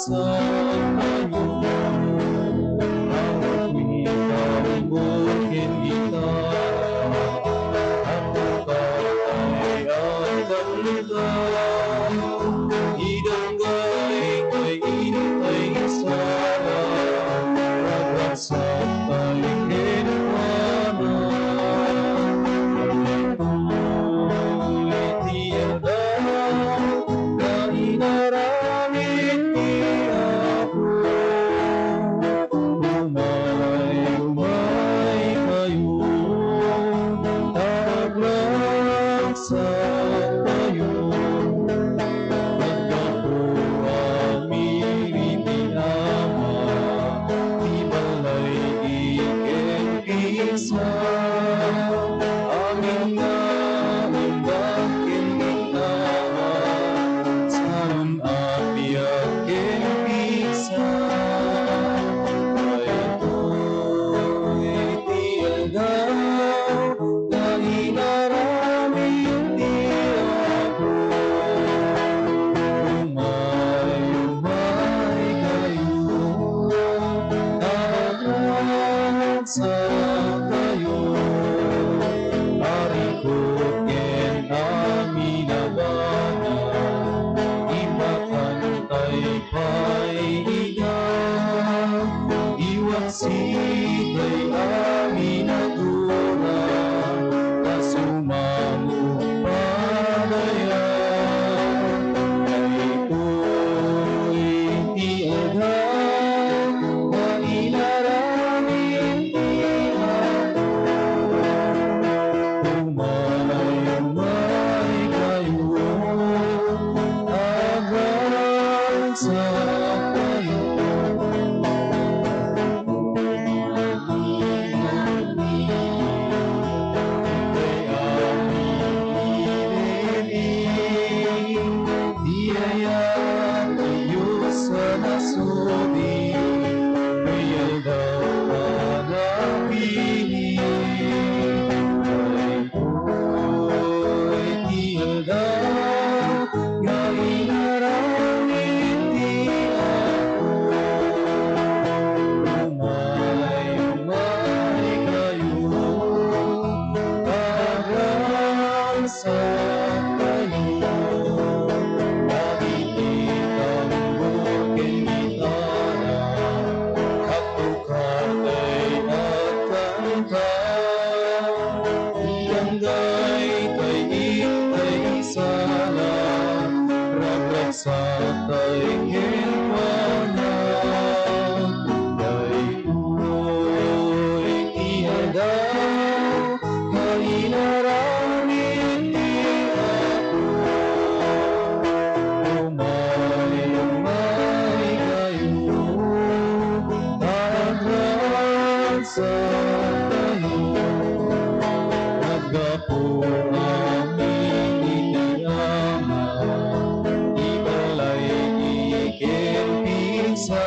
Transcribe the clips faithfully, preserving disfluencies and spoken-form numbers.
Sa kayo, awat ni tambor ken gitara, at makatay at kanta. Idanggay tay intay sala, ragragsak tay kenkuana. Iti aldaw nga inaramid ti Apo, umay, umay kayo, ta agragsaktayo. Naggapu amin iti Ama, ti balay ken pigsa. Amin nga imbag ken gitara, saan a biag ken pigsa. Daytoy ti aldaw nga inaramid ti Apo. Umay, umay kayo, agragsaktayo. Ariko ken amin a bana, ipakantay pay ida. Iwaksi tay amin a gura, ta sumamo padayan. Daytoy ti aldaw nga inaramid ti Apo. Umay, umay kayo, agragsaktayo. Ti ayat ti Dios a nasudi, ti aldaw a napili. Daytoy ti aldaw nga inaramid ti Apo. Umay, umay kayo, agragsaktayo. Dagiti tambor ken gitara, agtukayo agkanta. Idanggay tay intay sala, ragragsak tay kenkuana. Daytoy ti aldaw nga inaramid ti Apo. Umay, umay kayo, agragsaktayo. Naggapu amin iti Ama, ti balay ken pigsa.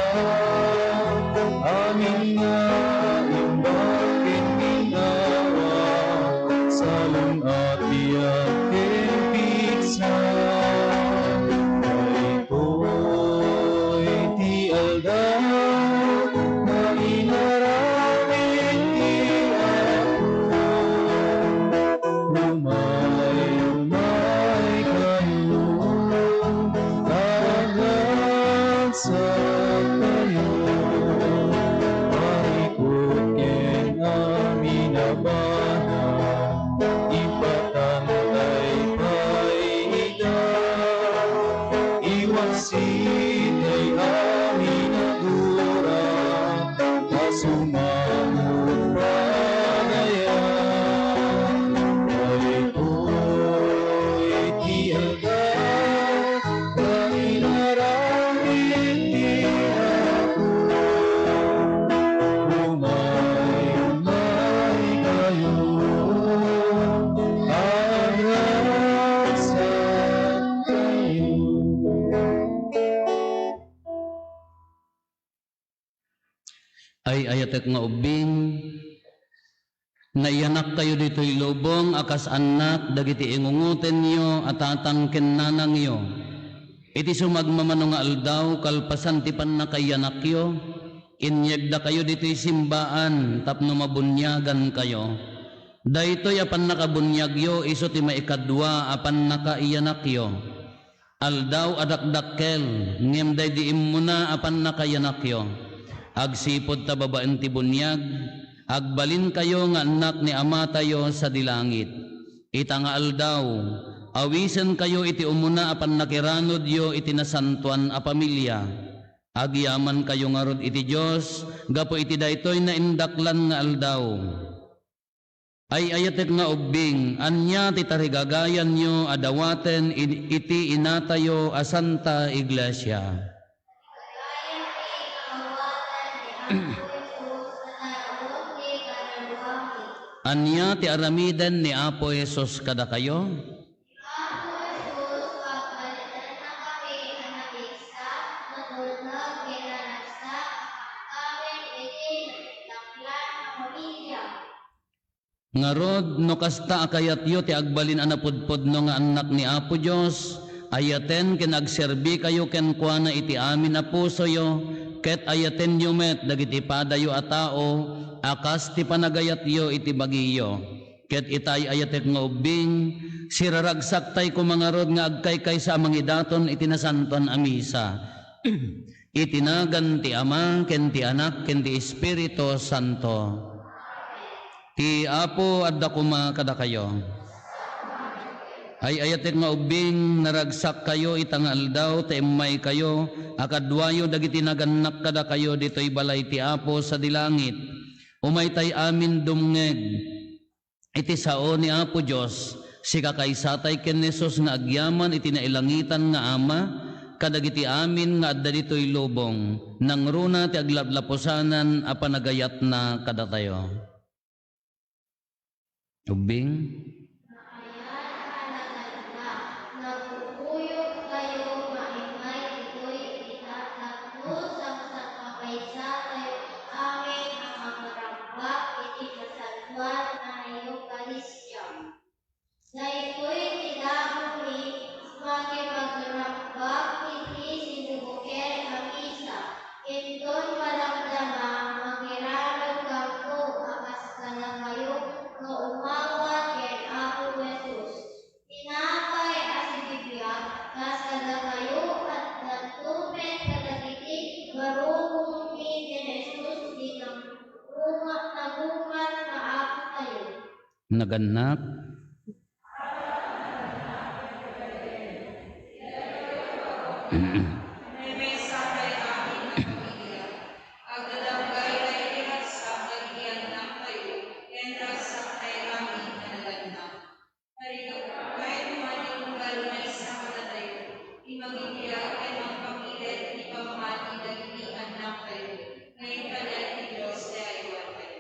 Amin nga imbag ken ginnawa, saan a biag ken pigsa. Daytoy ti aldaw nga inaramid ti Apo. Umay, umay kayo, agragsaktayo. Arikut ken amin a bana, ipatangtay pay ita. Iwaksi tay amin a gura, ta sumamo padayan. Daytoy ti aldaw nga inaramid ti Apo. Umay, umay kayo, agragsaktayo. Ay-ayatek nga ubbing, naiyanakkayo ditoy lubong a kas annak dagiti ingungotenyo a tatang ken nanangyo. Iti sumagmamano nga aldaw, kalpasan ti pannakaiyanakyo, inyegdakayo ditoy simbaan tapno mabuniagankayo. Daytoy a pannakabuniagyo isu ti maikadua a pannakaiyanakyo. Aldaw a dakdakkel, ngem daydi immuna a pannakaiyanakyo. Agsipud ta babaen ti buniag, agbalinkayo nga annak ni Amatayo sadi langit. Ita nga aldaw, awisenkayo iti umuna a pannakiranudyo iti nasantoan a familia. Agyamankayo ngarud iti Dios gapu iti daytoy naindaklan nga aldaw. Ay-ayatek nga ubbing, ania ti tarigagayanyo a dawaten id-, iti inatayo a Santa Iglesia? Ania ti aramiden ni Apo Jesus kadakayo? Ngarud, no kasta a kayatyo ti agbalin a napudpudno nga annak ni Apo Dios, ayaten ken agserbikayo kenkuana iti amin a pusoyo, ket ayatenyo met dagiti padayo a tao a kas ti panagayatyo iti bagiyo. Ket itay ayatek nga ubbing, siraragsaktay koma ngarud nga agkaykaysa a mangidaton iti nasantoan a misa. Iti nagan ti Ama, ken ti Anak, ken ti Espiritu Santo. Ti Apo adda koma kadakayo. Ay-ayatek nga ubbing, naragsakkayo ita nga aldaw ta immaykayo a kaduayo dagiti nagannak kadakayo ditoy balay ti Apo sadi langit. Umaytay amin dumngeg iti sao ni Apo Dios, sikakaysatay ken ni Jesus nga agyaman iti nailangitan nga Ama kadagiti amin nga adda ditoy lubong, nangruna ti aglaplapusanan a panagayatna kadatayo. Ubbing. Nagkukuyogkayo nga immay ditoy ita tapno sangsangpakaysatayo amin a mangrambak iti kasantoan a Eukaristia. Daytoy ti dagomi, makipagrambak iti sinubuken a misa, inton madamdama, mangiranod gangko a kas kadakayo nga umawat ken Apo Jesus. Tinapay a sibibiag, kas kadakayo, addanto met kadagiti barukongmi ni Jesus ti nagunga-, nagungar nga Apotayo. Nagannak. Agdadamgaytayo ti ragsak dagiti annaktayo, ken ragsaktay amin nga nagannak. Narigagpay no ania unggal maysa kadatayo ti mangbibiag ken mangpapilit iti pammati dagiti annaktayo nga inkari ti Dios ti aywatayo.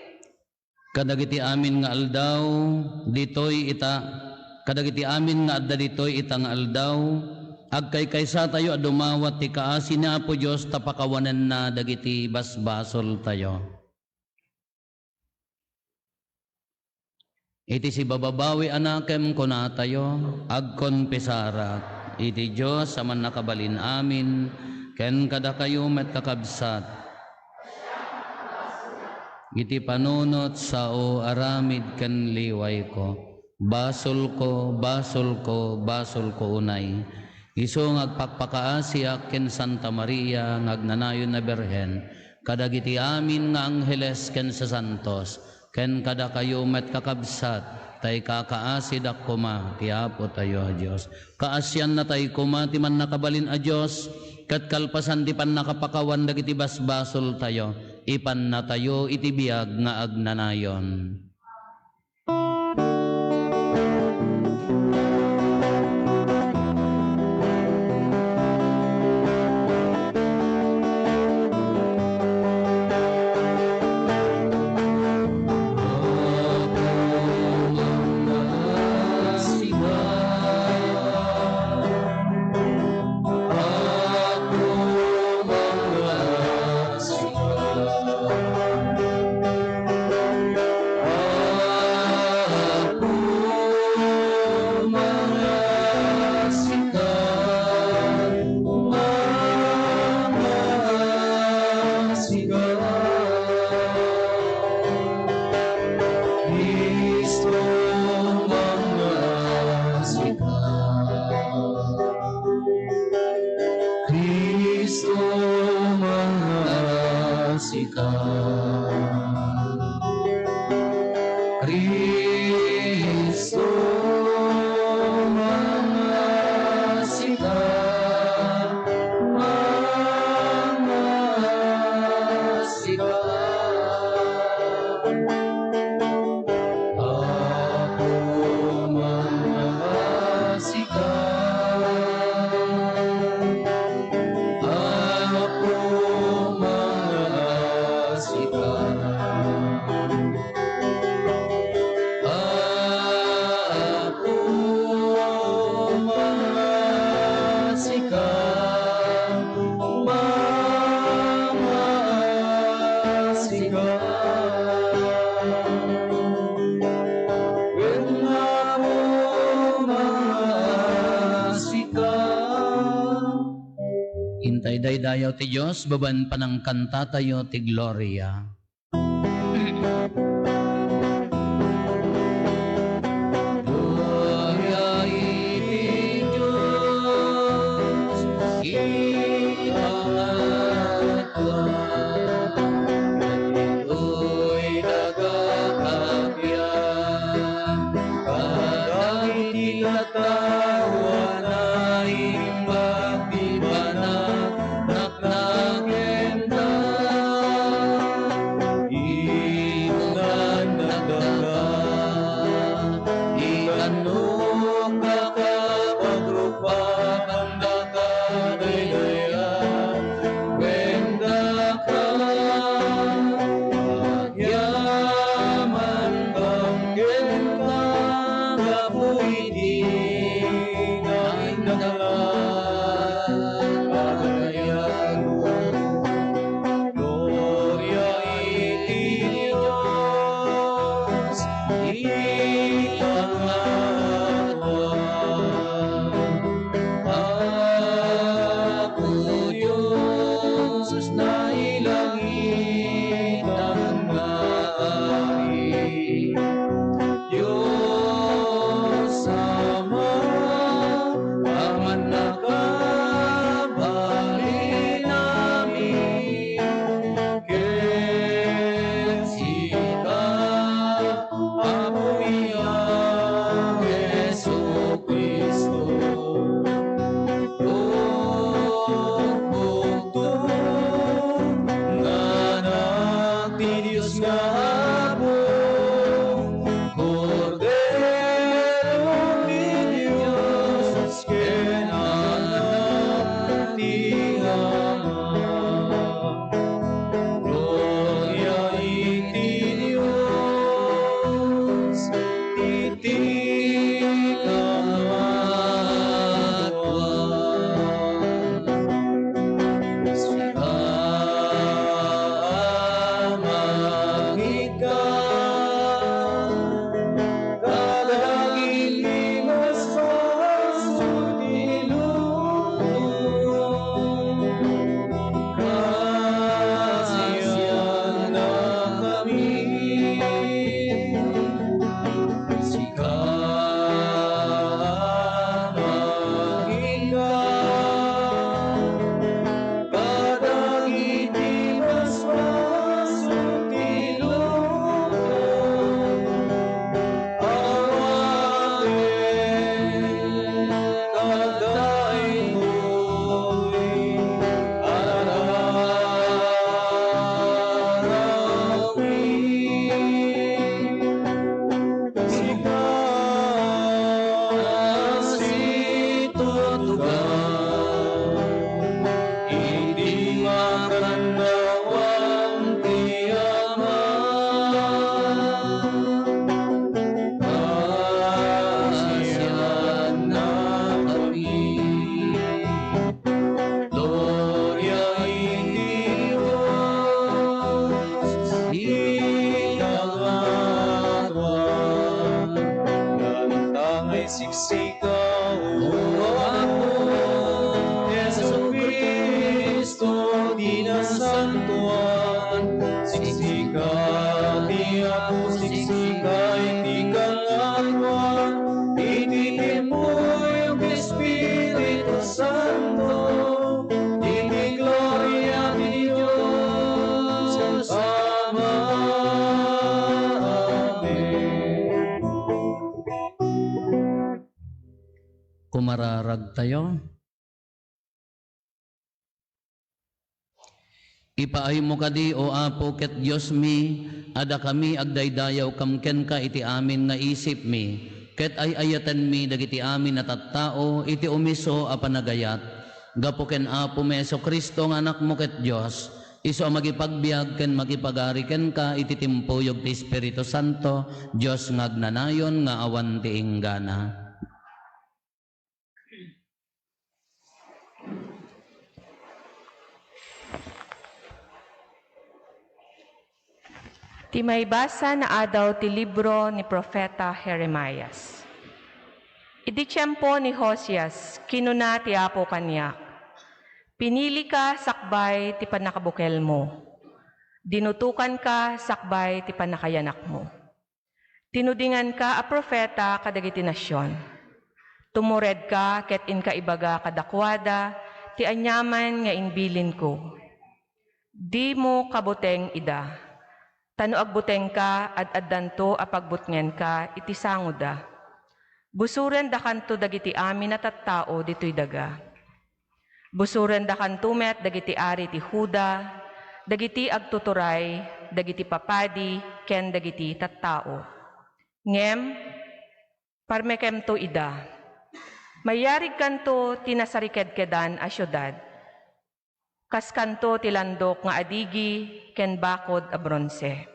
Kadagiti amin nga aldaw, ditoy ita, kadagiti amin nga adda ditoy ita nga aldaw, agkaykaysatayo a dumawat ti kaasi ni Apo Dios ta pakawanenna dagiti basbasoltayo. Iti sibababawi a nakem kunatayo, agkonpesarak iti Dios a Mannakabalin-amin, ken kadakayo met, kakabsat, iti panunot, sao, aramid, ken liwayko. Basolko, basolko, basolko unay. Isu nga agpakpakaasiak ken Santa Maria nga agnanayon a Birhen, kadagiti amin nga angheles ken sasantos, ken kadakayo met, kakabsat, ta ikakaasidak koma ti Apotayo a Dios. Kaasiannatay koma ti Mannakabalin a Dios, ket kalpasan ti pannakapakawan dagiti basbasoltayo, ipannatayo iti biag nga agnanayon. sika. Cristo, mangasika, mangasika. Apo, mangasika. Apo, mangasika. Apo, mangasika, mangasika. Wen Apo, mangasika. Intay daydayaw ti Dios babaen panangkantatayo ti gloria. Gloria iti Dios iti pangatla, dagitoy daga kapian, kadagiti tattao a naimbag ti banag naknakenda. Inunan nagdaka, ikannok daka, pagrupakan daka, dayday Tayo. Ipaaymo kadi, O Apo, ket Diosmi, a dakami agdaydayawkam kenka iti amin nga isipmi, ket ay-ayatenmi dagiti amin a tattao iti umiso a panagayat. Gapu ken Apomi Jesu-Cristo nga Anakmo ket Dios, isu a mangipagbiag ken mangipagari kenka iti timpuyog ti Espiritu Santo, Dios nga agnanayon nga awan ti inggana. Ti maibasa nga adaw ti libro ni Profeta Jeremias. Idi tiempo ni Josias, kinuna ti Apo kaniak, "Pinilika sakbay ti pannakabukelmo. Dinutokanka sakbay ti pannakayanakmo. Tinudinganka a profeta kadagiti nasion. Tumuredka ket inka ibaga kadakuada ti aniaman nga imbilinko. Dimo kabuteng ida. Ta no agbutengka, ad-addanto a pagbutngenka iti sangoda. Busorendakanto dagiti amin a tattao ditoy daga. Busorendakanto met dagiti ari ti Juda, dagiti agtuturay, dagiti papadi, ken dagiti tattao. Ngem parmekemto ida. Mayarigkanto ti nasarikedkedan a siudad. Kaskanto ti landok nga adigi ken bakod a bronse.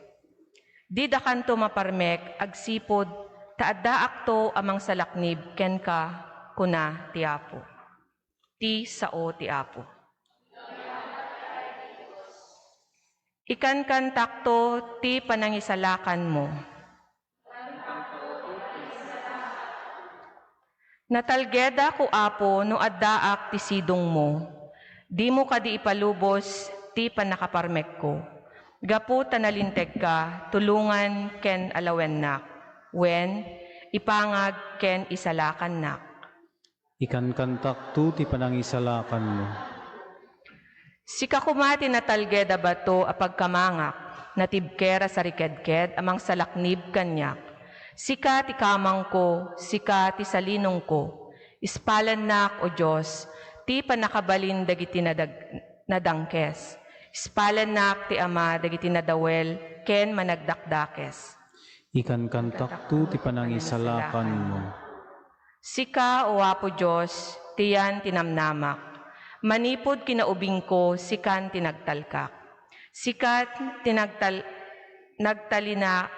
Didakanto maparmek agsipud ta addaakto a mangsalaknib kenka," kuna ti Apo. Ti sao ti Apo. Ikankantakto ti panangisalakanmo. Natalgedak, O Apo, no addaak ti sidongmo. Dimo kadi ipalubos ti pannakaparmekko. Gapu ta nalintegka, tulongan ken alawennak, wen ipangag ken isalakannak. Ikankantakto ti panangisalakanmo. Sika koma ti natalged a bato a pagkamangak, natibker a sarikedked a mangsalaknib kaniak. Sika ti kamangko, sika ti salinongko. Ispalannak, O Dios, ti pannakabalin dagiti nadag-, nadangkes. Ispalannak ti Ama dagiti nadawel ken managdakdakes. Ikankantakto ti panangisalakanmo. Sika, O Apo Dios, ti yan ti namnamak. Manipud kinaubingko, sikan ti nagtalkak. Sika ti nagtal-, nagtalina-,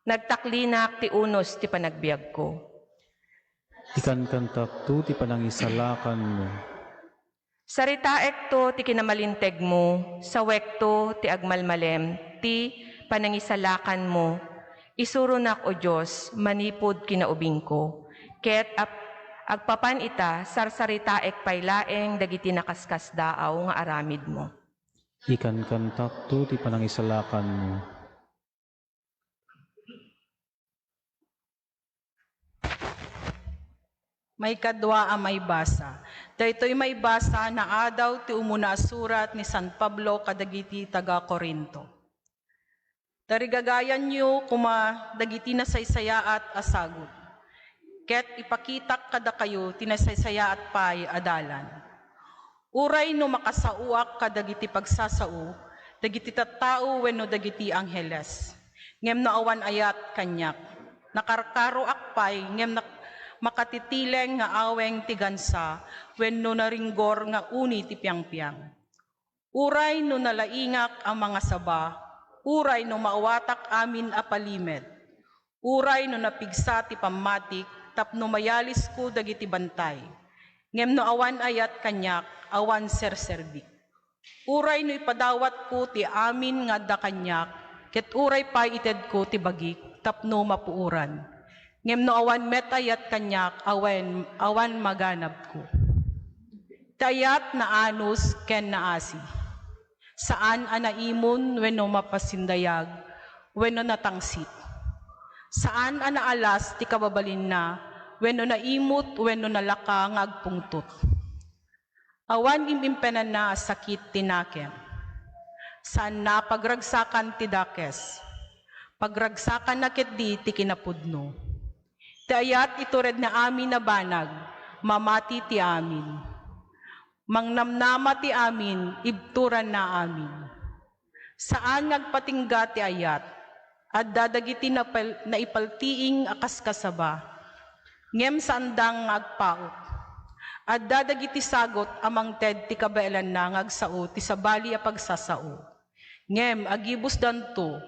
nagtaklinak ti unos ti panagbiagko. Ikankantakto ti panangisalakanmo. Saritaekto ti kinamalintegmo, sawekto ti agmalmalem ti panangisalakanmo. Isuronak, O Dios, manipud kinaubingko, ket ap-, agpapan ita, sarsaritaek pay laeng dagiti nakaskasdaaw nga aramidmo. Ikankantakto ti panangisalakanmo. Maikadua a maibasa. Daytoy maibasa naadaw ti umuna a surat ni San Pablo kadagiti taga-Corinto. Tarigagayanyo koma dagiti nasaysayaat a sagut, ket ipakitak kadakayo ti nasaysayaat pay a dalan. Uray no makasaoak kadagiti pagsasao dagiti tattao wenno dagiti angheles, ngem no awan ayat kaniak, nakarkaroak pay ngem nak-, makatitileng nga aweng ti gansa wenno naringgor nga uni ti piangpiang. Uray no nalaingak a mangasaba, uray no maawatak amin a palimed, uray no napigsa ti pammatik tapno mayalisko dagiti bantay, ngem no awan ayat kaniak, awan serserbik. Uray no ipadawatko ti amin nga adda kaniak, ket uray pay itedko ti bagik tapno mapuoran, ngem no awan met ayat kaniak, awan, awan maganabko. Ti ayat naanus ken naasi. Saan a naimon wenno mapasindayag wenno natangsit. Saan a naalas ti kababalinna wenno naimot wenno nalaka nga agpungtot. Awan im-impenanna a sakit ti nakem. Saanna a pagragsakan ti dakes. Pagragsakanna ketdi ti kinapudno. Ti ayat ituredna amin a banag, Mamati ti amin. Mangnamnama ti amin, ibturanna amin. Saan nga agpatingga ti ayat. Adda dagiti napal-, naipaltiing a kaskasaba, ngem saandang nga agpaut. Adda dagiti sagut a mangted ti kabaelanna nga agsao ti sabali a pagsasao. Ngem agibusdanto.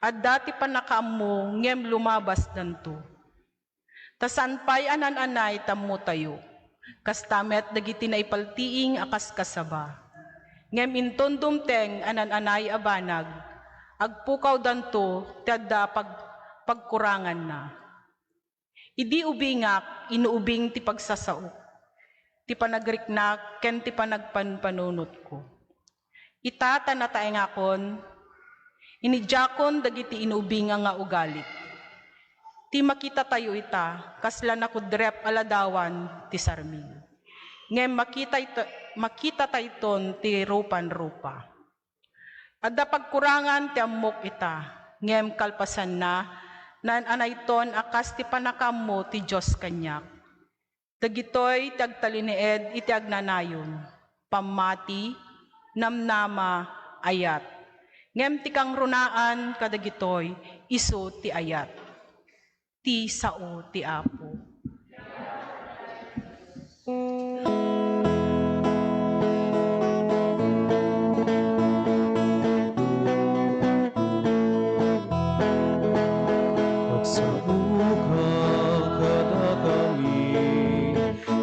Adda ti pannakaammo, ngem lumabasdanto. Ta saan pay a naan-anay ta ammotayo. Kasta met dagiti naipaltiing a kaskasaba. Ngem inton dumteng a naan-anay a banag, agpukawdanto ti adda pag-, pagkuranganna. Idi ubingak, inuubing ti pagsasaok, ti panagriknak, ken ti panagpanpanunotko. Ita ta nataengakon, inidiakon dagiti inuubinga nga ugalik. Ti makitatayo ita, kasla nakudrep a ladawan ti sarming. Ngem makita ita-, makitatayton ti rupan-rupa. Adda pagkurangan ti ammok ita, ngem kalpasanna, naan-anayton a kas ti pannakaammo ti Dios kaniak. Dagitoy ti agtalinaed iti agnanayon, pammati, namnama, ayat. Ngem ti kangrunaan kadagitoy, isu ti ayat. Ti sao ti Apo. Agsaoka kadakami,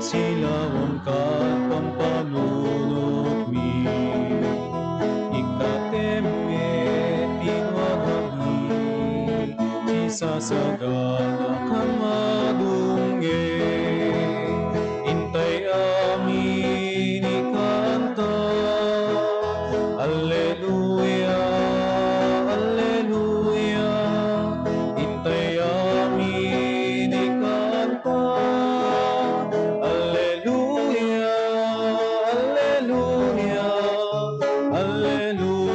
silaonka pampanunotmi. Ikkatem met ti nuanami, ti sasagana ka madungngeg. Intay amin ikanta. Alleluia, alleluia. Intay amin ikanta. Alleluia, alleluia, alleluia.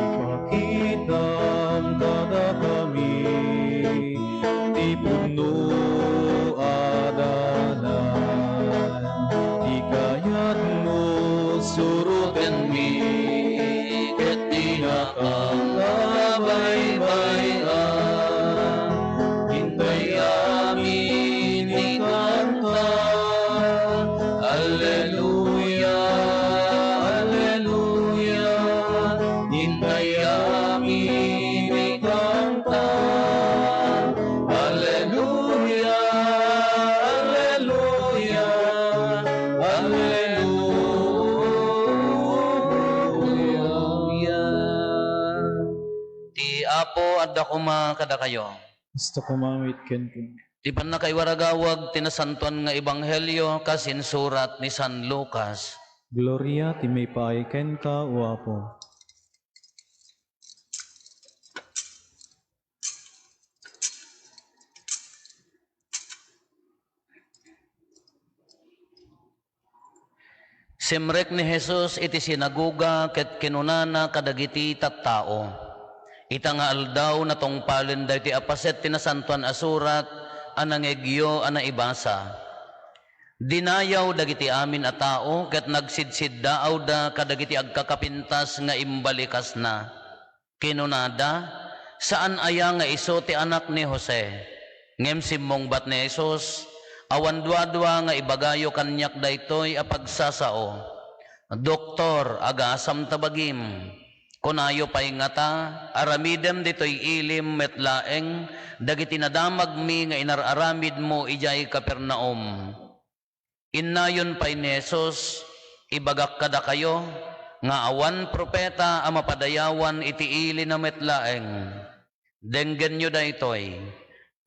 Ipakitam kadakami ti pudno a dalan. Ti kayatmo surotenmi, ket dinakam baybay-an. Intay amin ikanta. Alleluia, alleluia. Intay amin ikanta. Alleluia, alleluia, alleluia. Ti Apo adda koma kadakayo. Kasta koma met kenka. Ti pannakaiwaragawag ti nasantoan nga ebanghelio kas insurat ni San Lucas. Gloria ti maipaay kenka, O Apo. Simrek ni Jesus iti sinagoga ket kinunana kadagiti tattao, "Ita nga aldaw, natungpalen daytoy a paset ti Nasantoan a Surat a nangngegyo a naibasa. Dinayaw dagiti amin a tao ket nagsidsiddaawda kadagiti agkakapintas nga imbalikasna." Kinunada, "Saan aya nga isu ti anak ni Jose?" Ngem simmungbat ni Jesus, "Awan duadua nga ibagayo kaniak daytoy a pagsasao. Doktor, agasam ta bagim. Kunayo pay ngata, aramidem ditoy ilim met laeng dagiti nadamagmi nga inar-aramidmo idiay Capernaum." Innayon pay ni Jesus, "Ibagak kadakayo nga awan propeta a mapadayawan iti ilina met laeng. Denggenyo daytoy.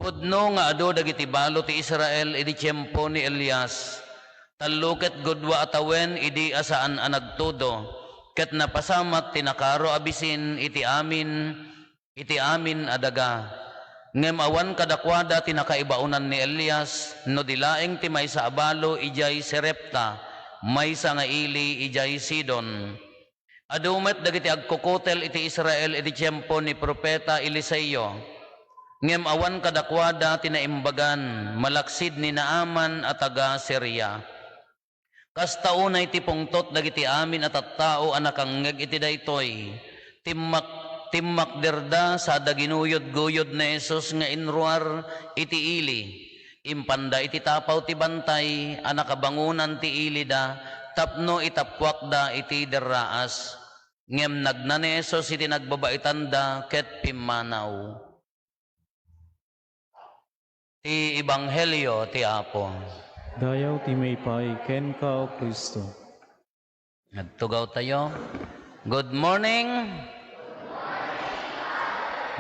Pudno nga adu dagiti balo ti Israel idi tiempo ni Elias. Tallo ket gudua a tawen idi a saan a nagtudo, ket napasamak ti nakaro a bisin iti amin iti amin a daga. Ngem awan kadakuada ti nakaibaonan ni Elias, no di laeng ti maysa a balo idiay Sarepta, maysa nga ili idiay Sidon." Adu met dagiti agkukutel iti Israel iti tiempo ni profeta Eliseo. Ngem awan kadakuada ti naimbagan, malaksid ni Naaman a taga-Siria. Kasta unay ti pungtot dagiti amin a tattao a nakangngeg iti daytoy. Timmak-, timmakderda sada ginuyod-guyod ni Jesus nga inruar iti ili. Impanda iti tapaw ti bantay a nakabangonan ti ilida tapno itappuakda iti derraas. Ngem nagna ni Jesus iti nagbabaetanda ket pimmanaw. Ti Ebanghelio ti Apo. Dayaw ti maipay kenka, O Cristo. Agtugawtayo. Good morning.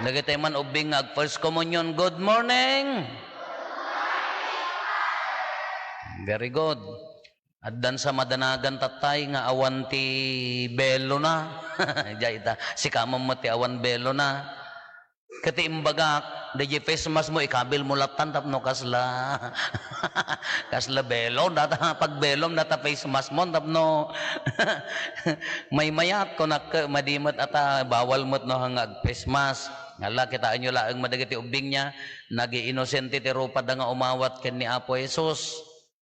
Dagiti man ubbing nga ag-First Communion, good morning. Very good. Addan sa madanagan tattay nga awan ti belona. Diay ta, sika man met ti awan belona. Ket ti imbagak, daydiay face mask mo, ikabil mo lattan tapno kasla, kasla belon, data, pagbelom, data face mask mo, tapno maymayat, kunak, madi met ata, bawal met no nga ag-face mask. Ala, kitaenyo laeng madagiti ubbing nia, nag-iinosente ti rupada nga umawat ken ni Apo Jesus.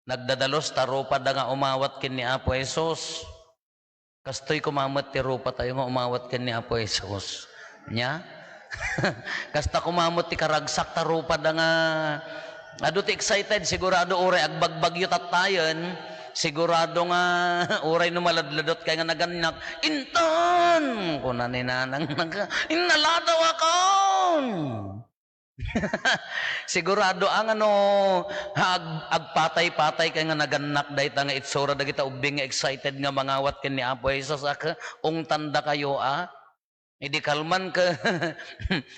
Nagdadalus ta rupada nga umawat ken ni Apo Jesus. Kastoy koma met ti rupatayo nga umawat ken ni Apo Jesus. Nia? Kasta koma met ti karagsak ta rupada nga adu ti excited, sigurado uray agbagbagyo tattayen, sigurado nga uray no maladladot kay nga nagannak, "Intan!" kuna ni nanang, "Innaladaw akon!" Sigurado a nga no, ha, ag-, agpatay-patay kay nga nagannak dayta nga itsura dagita ubbing nga excited nga mangawat ken ni Apo Jesus, a, ke-, ungtandakayo, a. Idi kalman ke,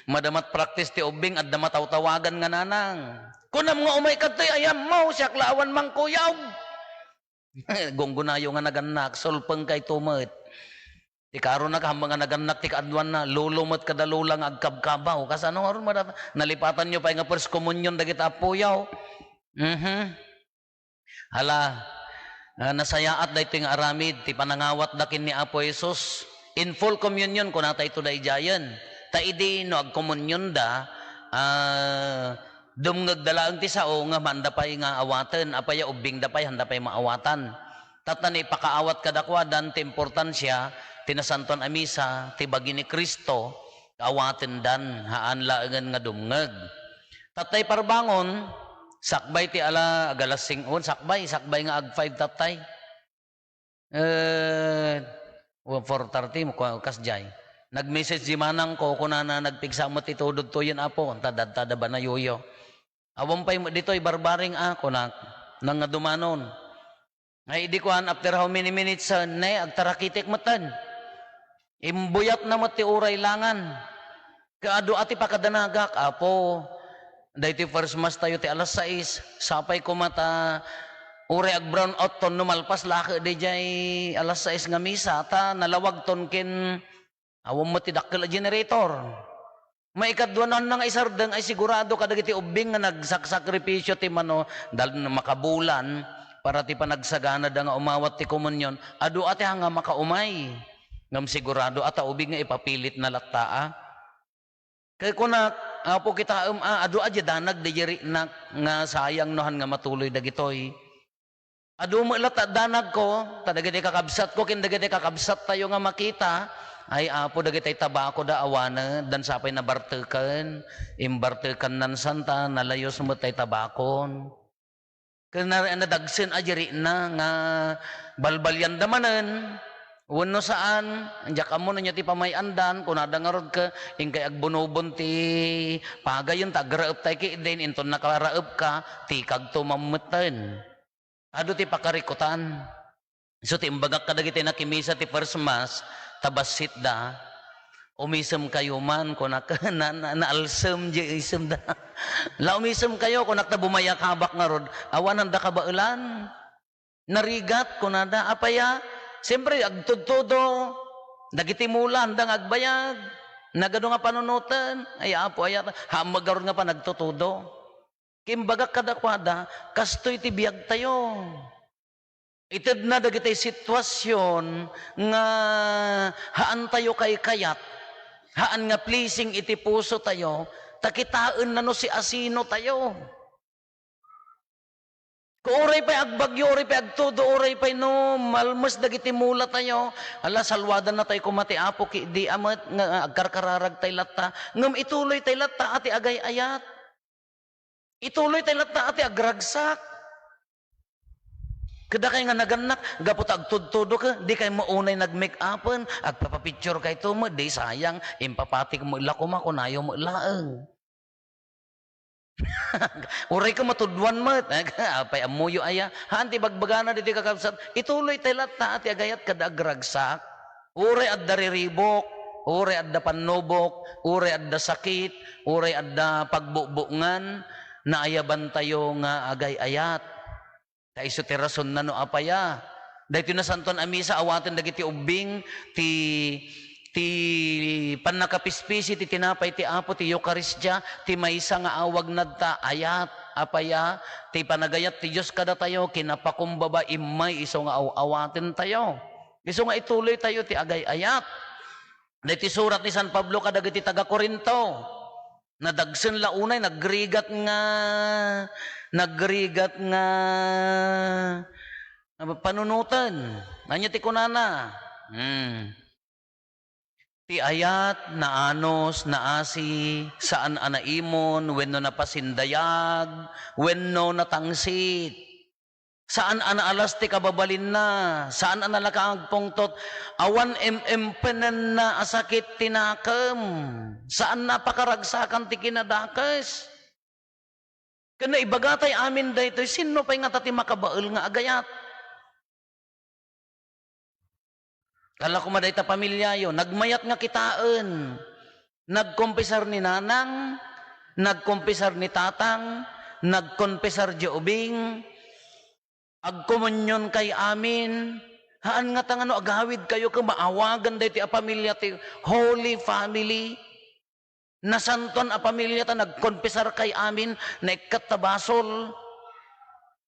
madamat practice ti ubbing, adda matawtawagan nga nanang. Kunam nga umay kadtoy ayammo, siak la awan mangkuyog. Gunggonayo nga nagannak, sulpeng kayto met. Ti karona, kaammo nga nagannak ti kaaduanna, lolo met kada lola nga agkabkabaw. Kasano ngarud, mada-, nalipatanyo pay nga First Communion dagiti appoyo? Mhm. Hala, ah, nasayaat daytoy nga aramid ti panangawatda ken ni Apo Jesus. In full communion, kunata ito daydiayen. Ta idi no agkomunionda, ah, dumngegda laeng ti sao nga haanda pay nga awaten. Apay a ubbingda pay, haanda pay maawatan. Tatta, naipakaawat kadakuada ti importansia ti Nasantoan a Misa, ti bagi ni Cristo, awatendan, haan laengen nga dumngeg. Tattay parbangon, sakbay ti ala, ag-alas singko, sakbay, sakbay nga ag-five tattay. Eh, o four thirty, mo, kasdiay. Nag-message di manangko, kunana, "Nagpigsa met ti tudod toyen, Apo, ta dadtada banayoyo." "Awan pay met ditoy barbaring a," kunak, nang nga dumanon. Ay, idi kuan, after how many minutes, ah, ne, agtarakitik metten. Imbuyatna met ti uray langan. Kaadu a ti pakadanagak, Apo, daytoy first mass tayo ti alas sais. Sapay koma ta uray ag-brown out ton no malpas la ket daydiay alas sais nga misa, ta nalawagton ken Awan met ti dakkel a generator. Maikadua, no haan nga isardeng, ay sigurado kadagiti ubbing nga nagsaksakripisio ti mano, dal-, makabulan para ti panagsaganada nga umawat ti komunion, adu a ti nga makaumay. Ngem sigurado a ta ubing nga ipapilitna latta a. Ket kunak, Apo, kitaem a, adu a diay danag daydiay riknak nga sayang no haan nga matuloy dagitoy. Adu met latta danagko, ta dagiti kakabsatko ken dagiti kakabsattayo nga makita, ay, Apo, dagiti tabakoda awanen, dan sapay nabarteken, imbartekennan santa, nalayos met tay tabakon. Ken na-, nadagsen a diay rikna nga balbalianda manen, wenno saan, diak ammo no ania ti pamay-andan, kunada ngarud ket inkay agbunobon ti pagayen ta agraep tay ketdin, inton nakaraep ka, tikagto mammetten. Adu ti pakarikutan. Isu ti imbagak kadagiti nakimisa ti first mass, ta bassitda, "Umisemkayo man," kunak, na, na, naalsem diay isemda. "La, umisemkayo," kunak, ta bumayakabak ngarud, "Awan haanda kabaelan." "Narigat," kunada. "Apay a?" Siempre, agtudtudo. Dagiti mula, haanda nga agbayag. Nagadu nga panunoten. Ay, Apo, ayat. Hammeg ngarud nga panagtutudo. Ket imbagak kadakuada, kastoy ti biagtayo. Itedna dagiti situasion nga haantayo kaykayat, haan nga pleasing iti pusotayo, Ta kitaenna no siasinotayo. Ko uray pay agbagyo, uray pay agtudo, uray pay no malmes dagiti mulatayo, ala, salwadannatay koma ti Apo, ki-, di a met nga agkarkararagtay latta. Ngem ituloytay latta a ti agay-ayat. Ituloytay latta a ti agragsak. Kadakay nga nagannak, gapu ta agtudtudok, dikay met unay nag-make-upen, agpapapicture kayto met, di sayang, impapatik met la koma, kunayo met laeng. Uray ka matudwan met. Apay ammoyo aya? Haan ti bagbagana ditoy, kakabsat. Ituloytay latta a ti agayat kada agragsak. Uray adda riribuk, uray adda pannubok, uray adda sakit, uray adda pagbukbukngan, naayabantayo nga agay-ayat. Ta isu ti rasonna no apaya. Daytoy Nasantoan a Misa, awaten dagiti ubbing ti, ti pannakapispisi ti tinapay ti Apo, ti Eukaristia, ti maysa nga awagna ta ayat, apaya, ti panagayat ti Dios kadatayo, kinapakumbaba, immay isu nga aw-awatentayo. Isu nga ituloytayo ti agay-ayat. Daytoy surat ni San Pablo kadagiti taga-Corinto. Nadagsen la unay, nagrigat nga, nagrigat nga, ah, panunoten. Ania ti kunana? Hmm. Ti ayat, naanus, naasi, saan a naimon, wenno napasindayag, wenno natangsit. Saan a naalas ti kababalinna, saan a nalaka agpungtot, awan em-empenenna a sakit ti nakem, saan a pakaragsakan ti kinadakes. Ken naibagatayo amin daytoy, sinno pay ngata ti makabael nga agayat? Kala koma dayta pamiliayo, nagmayat nga kitaen. Nagkompisar ni nanang, nagkompisar ni tatang, nagkompisar di ubing, agkomunionkay amin. Haan ngata nga no agawidkayo ket maawagan daytoy a pamilia ti Holy Family. Nasantoan a pamilia ta nagkonpisarkay amin, naikkat ta basol.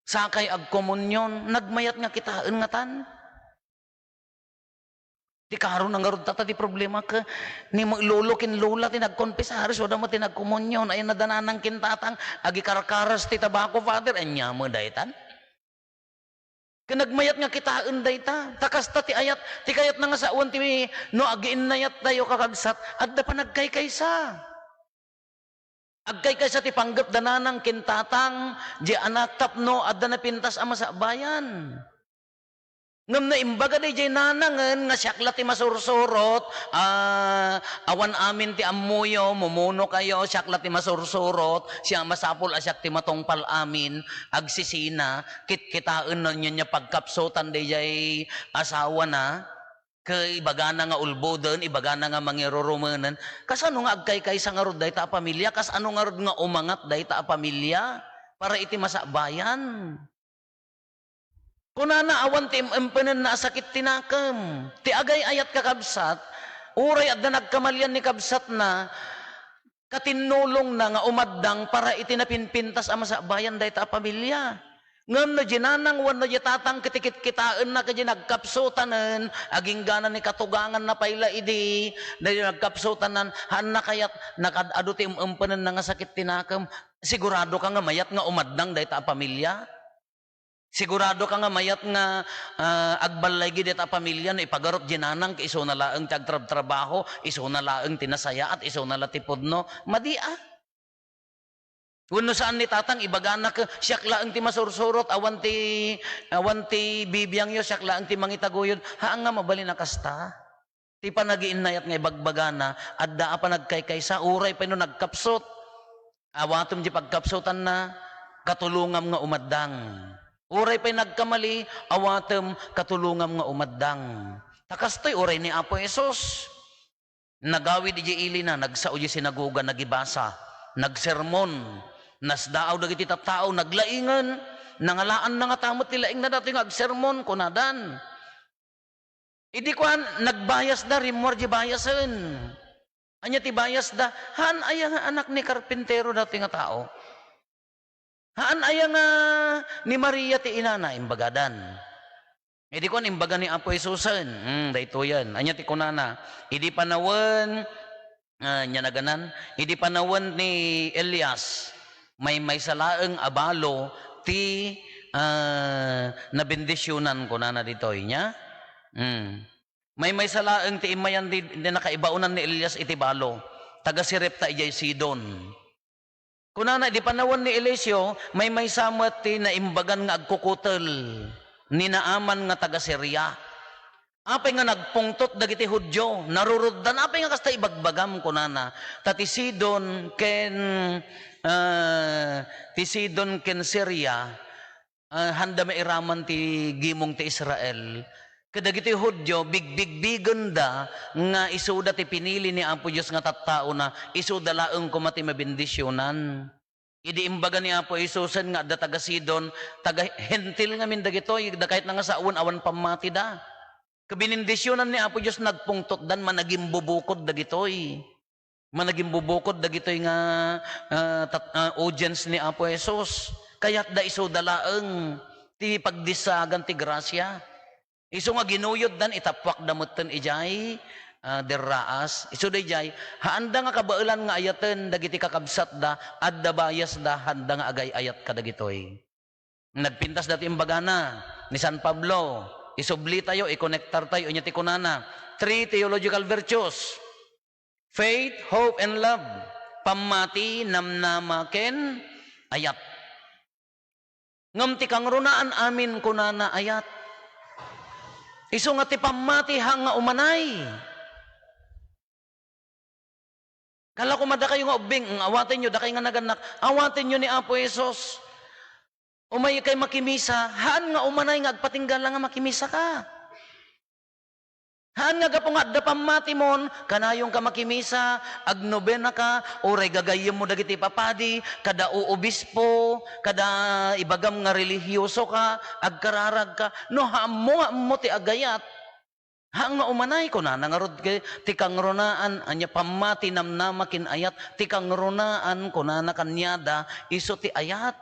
Sakay agkomunion, nagmayat nga kitaen ngatan. Ti karona ngarud ta, ta ti problema ket ni mo-, lolo ken lola ti nagkonpisar, isu da met ti nagkomunion, ay nadananang ken tatang, agikarkaras ti tabako, Father, ania met daytan? Ken nagmayat nga kitaen dayta. Ta kasta ti ayat, ti kayatna nga sawen ti no agiinnayattayo, kakabsat, adda panagkaykaysa. Agkaykaysa ti panggep da nanang ken tatang, di anak tapno adda napintas a masakbayan. Ngem no imbaga daydiay nanangen nga siak la ti masursurot, ah, awan amin ti ammoyo, mumuno kayo, siak la ti masursurot, siya masapul a siak ti matungpal amin, agsisina, kitkitaen no ania pagkapsutan daydiay asawana, ket ibagana nga ulboden, ibagana nga mangirurumenen. Kasano nga agkaykaysa ngarud dayta a pamilia? Kasano ngarud nga umangat dayta a pamilia para iti masakbayan? Kunana, awan ti em-, empenenna a sakit ti nakem. Ti agay-ayat, kakabsat, uray adda nagkamalian ni kabsatna, katinnulongna nga umaddang para iti napinpintas a masakbayan dayta a pamilia. Ngem no di nanang wenno di tatang ket kitkitaenna ket di nagkapsutanen, aginggana ni katuganganna pay la idi, di nagkapsutanan, haanna kayat, nakad-adu ti em-, empenenna nga sakit ti nakem. Sigurado ka nga mayat nga umaddang dayta a pamilia? Sigurado ka nga mayat nga, ah, agballaygi dayta a pamilia no ipagarop di nanang ket isuna laeng ti agtrabtrabaho, isuna laeng ti nasayaat, isuna la ti pudno? Madi a. Wenno saan ni tatang, ibagana ket, "Siak laeng ti masursurot, awan ti, awan ti bibiangyo, siak laeng ti mangitaguyod." Haan nga mabalin a kasta. Ti panagiinnayat nga ibagbagana, adda a panagkaykaysa, uray pay no nagkapsut. Awatem di pagkapsutanna, katulongam nga umaddang. Uray pay nagkamali, awatem, katulongam nga umaddang. Ta kastoy uray ni Apo Jesus. Nagawid idiay ilina, nagsao idiay sinagoga, nagibasa, nagsermon. Nasdaaw dagiti tattao, naglaingen. Nangalaanna ngata met ti laingna datoy nga agsermon, kunadan. Idi kuan, nagbayasda, rimmuar di bayasen. Ania ti bayasda? Haan aya nga anak ni karpintero datoy nga tao? Haan aya nga ni Maria ti inana? Imbagadan. Idi kuan, imbaga ni Apo Jesusen, hmm, daytoyen. Ania ti kunana? Idi panawen, Ah, nia naganan, idi panawen ni Elias, maymaysa laeng a balo ti, ah, nabendisionan, kunana ditoy, nia? Hmm. Maymaysa laeng ti immayan di, di nakaibaonan ni Elias iti balo. Taga-Sarepta idiay Sidon. Kunana, idi panawen ni Eliseo, maymaysa met ti naimbagan nga agkukutel ni Naaman nga taga-Siria. Apay nga nagpungtot dagiti Judio? Naruruddan. Apay nga kasta ibagbagam, kunana. Ta ti Sidon ken, ah, ti Sidon ken Siria, ah, haanda mairaman ti gimong ti Israel. Kadagiti Judio, bigbigbigenda nga isuda ti pinili ni Apo Dios nga tattaona, isuda laeng koma ti mabendisionan. Idi imbaga ni Apo Jesusen nga adda taga-Sidon, taga-Hentil ngamin dagitoy, da kayatna nga sawen awan pammatida. Kabenendisionan ni Apo Dios, nagpungtotdan, managimbubukod dagitoy. Managimbubukod dagitoy nga, ah, tat-, ah, audience ni Apo Jesus. Kayatda isuda laeng ti pagdissagan ti grasia. Isu nga ginuyoddan, itappuakda metten idiay, ah, derraas. Isu daydiay, haanda nga kabaelan nga ayaten dagiti kakabsatda, adda biasda, haanda nga agay-ayat kadagitoy. Nagpintas dati imbagana ni San Pablo, isublitayo, ikonektartayo, inya ti kunana, three theological virtues, faith, hope, and love. Pammati, namnama, ken ayat. Ngem ti kangrunaan amin, kunana, ayat. Isu nga ti pammati, haan nga umanay. Kala koma dakayo nga ubbing, mm, awatenyo, dakay nga nagannak, awatenyo ni Apo Jesus. Umay kay makimisa, haan nga umanay nga agpatinggala nga makimisaka. Haan nga gapu nga adda pammatimon, kanayonka makimisa, agnobenaka, uray gagayyemmo dagiti papadi, kada uobispo, kada ibagam nga relihiosoka, agkararagka, no haammo nga ammo ti agayat. Haan nga umanay, kunana ngarud ket ti kangrunaan, ania pammati, namnama ken ayat, ti kangrunaan, kunana kaniada, isu ti ayat.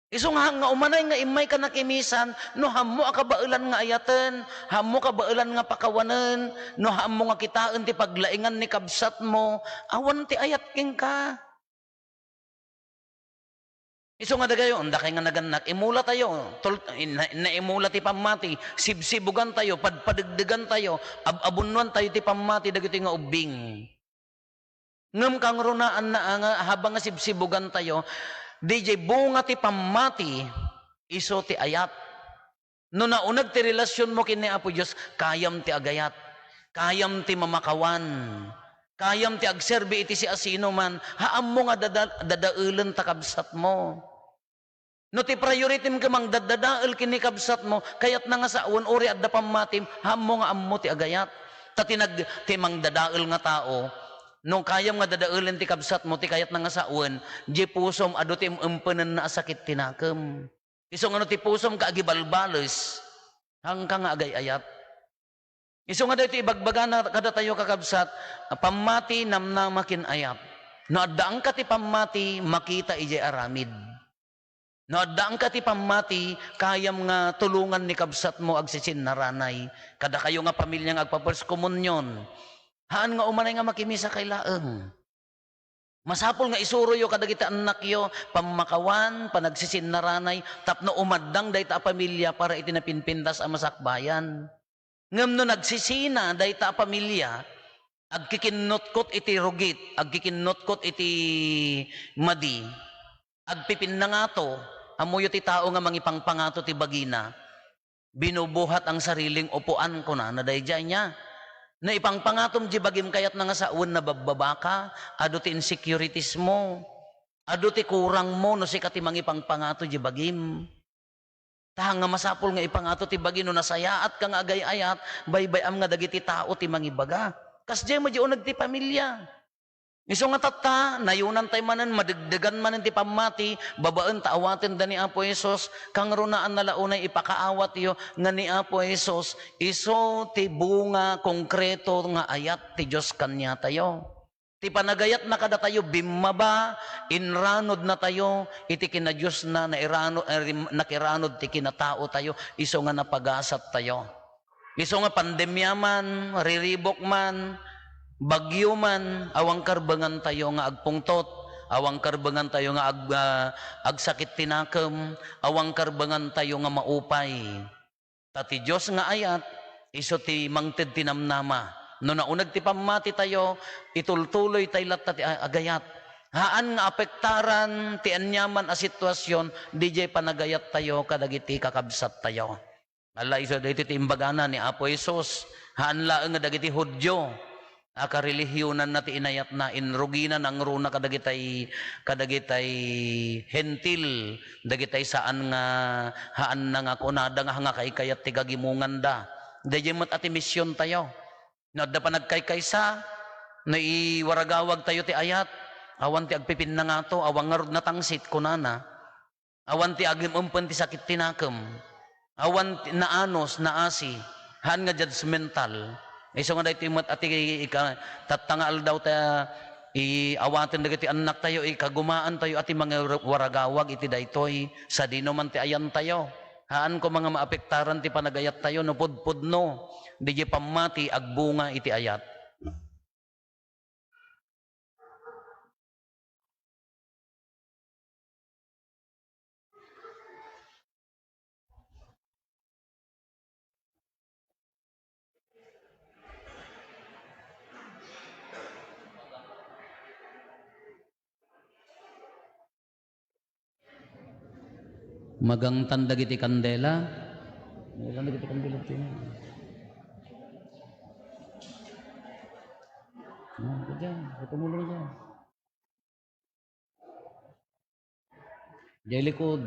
Isu nga, haan nga umanay nga immayka nakimisan, no haammo a kabaelan nga ayaten, haammo kabaelan nga pakawanen, no haammo nga kitaen ti paglaingan ni kabsatmo, awan ti ayat kenka. Isu nga dagayo, dakay nga nagannak, imulatayo, tul-, na-, naimula ti pammati, sibsibugantayo, padpadegdegantayo, ab-abunnuantayo ti pammati dagitoy nga ubbing. Ngem kangrunaanna nga habang nga sibsibugantayo, diay bunga ti pammati, isu ti ayat. No nauneg ti relasionmo ken ni Apo Dios, kayam ti agayat, kayam ti mamakawan, kayam ti agserbi iti siasinoman, haammo nga dada-, dadaelen ta kabsatmo. No ti prioritim ket mangdaddadael ken ni kabsatmo, kayatna nga sawen, uray adda pammatim, haammo nga ammo ti agayat. Ta ti nag-, ti mangdadael nga tao, no kayam nga dadaelen ti kabsatmo, ti kayatna nga sawen, diay pusom adu ti em-empenenna a sakit ti nakem. Isu nga no ti pusom ka agibalbales, haanka nga agay-ayat. Isu nga daytoy ibagbagana kadatayo, kakabsat, pammati, namnama ken ayat. No addaanka ti pammati, makita idiay aramid. No addaanka ti pammati, kayam nga tulongan ni kabsatmo agsisinnaranay. Kadakayo nga pamilia nga agpa-first communion, haan nga umanay nga makimisakay laeng. Masapul nga isuroyo kadagiti annakyo pammakawan, panagsisinnaraanay tapno umaddang dayta a pamilia para iti napinpintas a masakbayan. Ngem no nagsisina dayta a pamilia, agkikinnutkot iti rugit, agkikinnutkot iti madi, agpipinnangato, ammoyo ti tao nga mangipangpangato ti bagina, binubuhat ang sariling upuan, kunana daydiay nia. No ipangpangatom diay bagim, kayatna nga sawen, nababbabaka, adu ti insecurities mo, adu ti kurang mo no sika ti mangipangpangato diay bagim. Ta haan nga masapul nga ipangato ti bagi no nasayaatka nga agay-ayat, baybay-am nga dagiti tao ti mangibaga. Kasdiay met diay uneg ti pamilia. Isu nga tatta, nayonantayo manen, madegdegan manen ti pammati, babaen ta awatenda ni Apo Jesus, kangrunaanna la unay ipakaawatyo nga ni Apo Jesus, isu ti bunga konkreto nga ayat ti Dios kaniatayo. Ti panagayatna kadatayo, bimmaba, inranodnatayo iti kinadiosna, nairano-, eh, rim-, nakiranod ti kinataotayo, isu nga napagasattayo. Isu nga pandemia man, riribuk man, Bagyo man, awan karbengantayo nga agpungtot, awan karbengantayo nga ag-, ah, agsakit ti nakem, awan karbengantayo nga maupay. Ta ti Dios nga ayat, isu ti mangted ti namnama. No nauneg ti pammatitayo, itultuloytay latta ti a-, agayat. Haan nga apektaran ti aniaman a situasion, didiay panagayattayo kadagiti kakabsattayo. Ala, isu daytoy ti imbagana ni Apo Jesus, haan laeng nga dagiti Judio a karelihionanna ti inayatna, inrugina nangruna kadagitay, kadagitay Hentil, dagitay saan nga haanna nga kunada nga, nga kaikayat ti gagimonganda. Daydiay met a ti misiontayo. No adda panagkaykaysa, no iwaragawagtayo ti ayat, awan ti agpipinnangato, awan ngarud natangsit, kunana. Awan ti agim-empen ti sakit ti nakem. Awan ti naanus, naasi. Haan nga judgmental. Isu nga daytoy met a ti ika-, tatta nga aldaw ta i-, awaten dagiti annaktayo, ikagumaantayo a ti mangiwaragawag iti daytoy, sadino man ti ayantayo. Haan koma nga maapektaran ti panagayattayo no pudpudno, didiay pammati agbunga iti ayat. Magangtan dagiti kandela. Magangtan dagiti kandela, Tina. Ah, diyan. Tumulong diyan. Diay likod.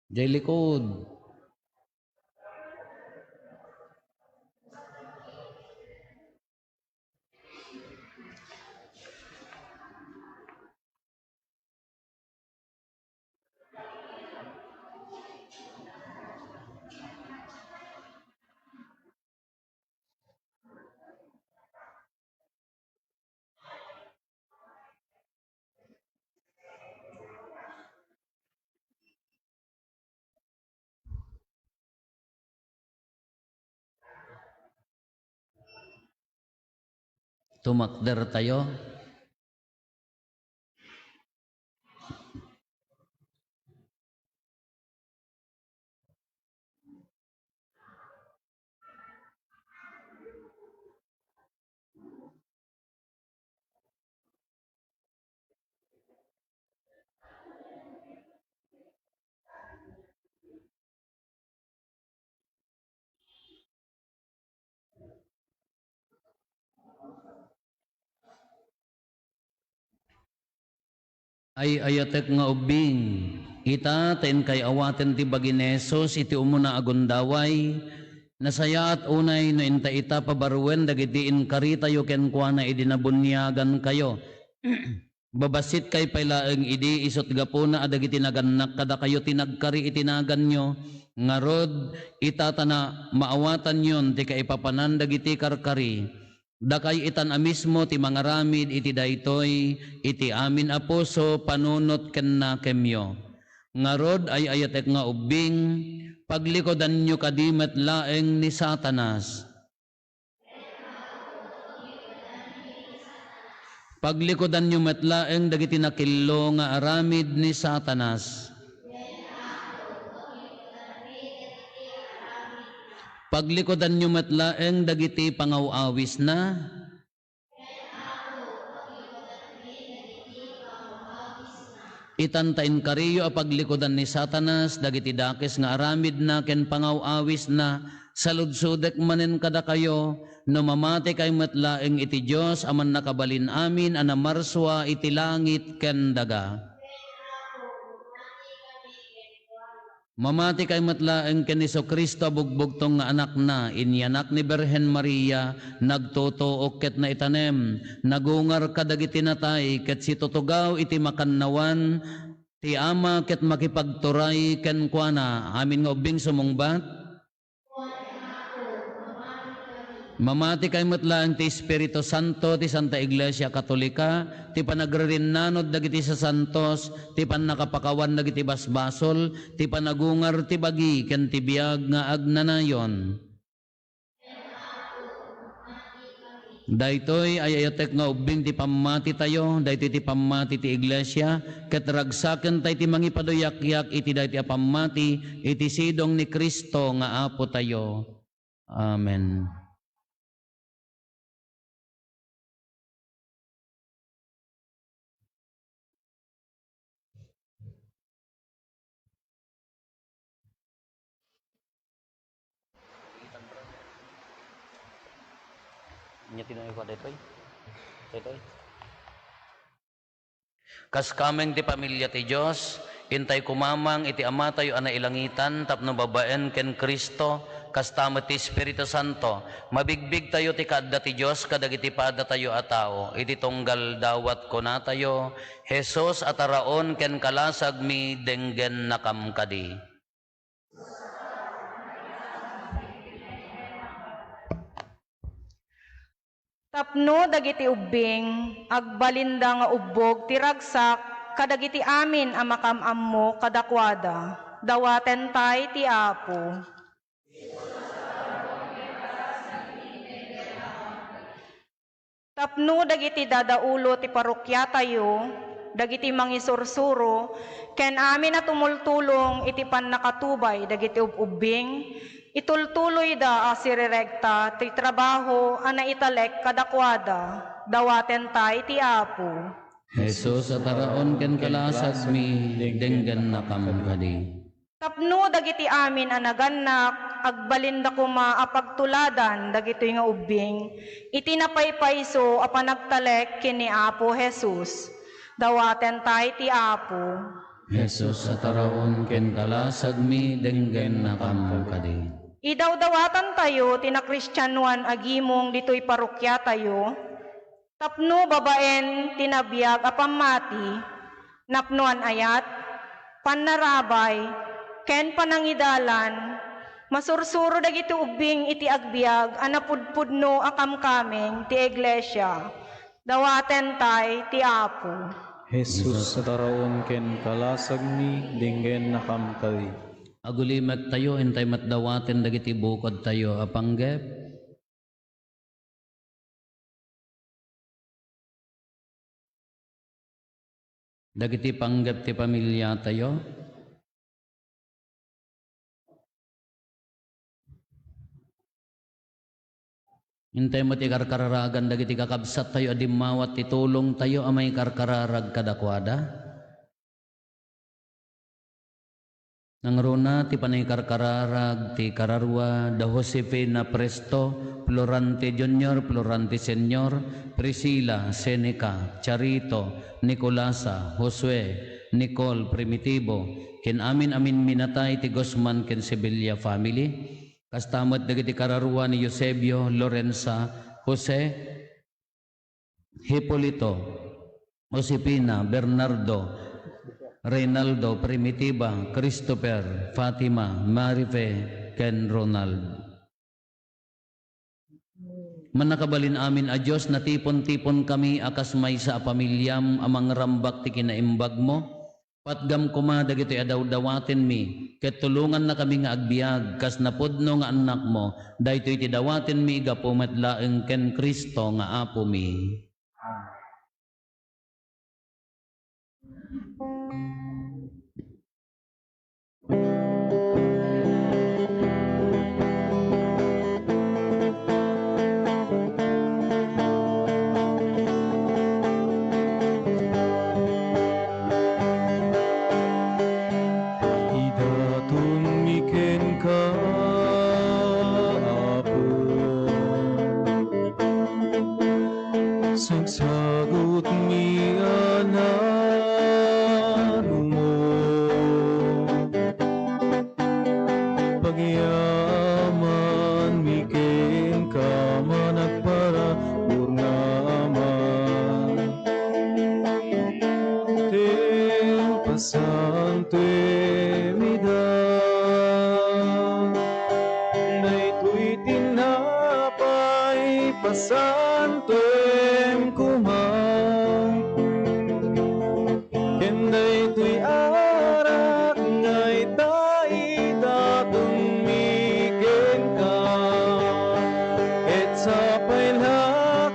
Diay likod. Tumakdertayo. Ay-ayatek nga ubbing, ita ta inkay awaten ti bagi ni Jesus iti umuna a gundaway, nasayaat unay no inta ita pabaruen dagiti inkaritayo kenkuana idi nabuniagankayo. Babasitkay pay laeng idi, isut' gapuna a dagiti nagannak kadakayo ti nagkari iti naganyo. Ngarud, ita ta na maawatanyon ti kaipapanan dagiti karkari. Dakay itan a mismo ti mangaramid iti daytoy iti amin a puso, panunot ken nakemyo. Ngarud, ay-ayatek nga ubbing, paglikudanyo kadi met laeng ni Satanas. Paglikudanyo met laeng dagiti nakillo nga aramid ni Satanas. Paglikudanyo met laeng dagiti pangaw-awisna. Itan ta inkariyo a paglikudan ni Satanas dagiti dakes nga aramidna ken pangaw-awisna, saludsodek manen kadakayo, no mamatikay met laeng iti Dios a Mannakabalin-amin a namarsua iti langit ken daga. Mamatikay met laeng ken Jesu-Cristo a bugbugtong nga Anakna, inyanak ni Birhen Maria, nagtutuok ket naitanem, nagungar kadagiti natay ket situtugaw iti makannawan, ti Ama ket makipagturay kenkuana. Amin nga ubbing sumungbat. Mamatikay met laeng ti Espiritu Santo, ti Santa Iglesia Katolika, ti panagririnnanod dagiti sasantos, ti pannakapakawan dagiti basbasol, ti panagungar ti bagi ken ti biag nga agnanayon. Daytoy ay ayatek nga ubbing ti pammatitayo, daytoy ti pammati ti Iglesia, ket ragsakentayo ti mangipaduyakyak iti daytoy a pammati iti sidong ni Cristo nga Apotayo. Amen. Nya tinay ko daytoy. Daytoy. Kas kameng ti pamilia ti Dios, intay kumamang iti Amatayo a nailangitan tapno babaen ken Cristo, kasta met ti Espiritu Santo, mabigbigtayo ti kaadda ti Dios kadagiti padatayo a tao. Iti tunggal dawat kunatayo, "Jesus a taraon ken kalasagmi, denggennakam kadi." Tapno dagiti ubbing, agbalinda nga ubbog ti ragsak kadagiti amin a makam-ammo kadakuada. Dawatentay ti Apo. Tapno dagiti dadaulo ti parokiatayo, dagiti mangisursuro, ken amin a tumultulong iti pannakatubay dagiti ub-ubbing, itultuloyda a sirirekta ti trabaho a naitalek kadakuada. Dawatentay ti Apo. Jesus a taraon ken kalasagmi, denggennakam kadi. Tapno dagiti amin a nagannak, agbalinda koma a pagtuladan dagitoy nga ubbing iti napaypayso a panagtalek ken ni Apo Jesus. Dawatentay ti Apo. Jesus a taraon ken kalasagmi, denggennakam kadi. Idawdawatantayo ti nakristianoan a gimong ditoy parokiatayo. Tapno babaen ti nabiag a pammati, napnoan ayat, pannarabay, ken panangidalan, masursuro dagiti ubbing iti agbiag a napudpudno a kamkameng ti iglesia. Dawatentay ti Apo. Jesus a taraon ken kalasagmi, denggennakam kadi. Agulimektayo, intay met dawaten dagiti bukodtayo a panggep. Dagiti panggep ti pamiliatayo. Intay met ikarkararagan dagiti kakabsattayo a dimmawat ti tulongtayo a maikarkararag kadakuada. Nangruna ti panangikarkararag ti kararua da Josefina Presto, Florante Junior, Florante Senior, Priscila, Seneca, Charito, Nicolasa, Josue, Nicole, Primitivo, ken amin a minminatay ti Guzman ken Sevilla family. Kasta met dagiti kararua ni Eusebio, Lorenza, Jose, Hipolito, Josefina, Bernardo, Reynaldo, Primitiva, Christopher, Fatima, Marife, ken Ronald. Mannakabalin-amin a Dios, natipon-tipon kami a kas maysa a pamiliam a mangrambak ti kinaimbagmo. Patgam koma dagitoy a dawdawatenmi, ket tulongannakami nga agbiag kas napudno nga annakmo. Daytoy ti dawatenmi gapu met laeng ken Cristo nga Apomi. Amen. Idatonmi kenka, Apo. Sagsagutmi a narumo. Pagyamanmi kenka, managparabur nga Ama. Ken pasantoem ida. Daytoy tinapay, pasantoem koma. Ken daytoy arak nga ita, idatonmi kenka, ket sapay la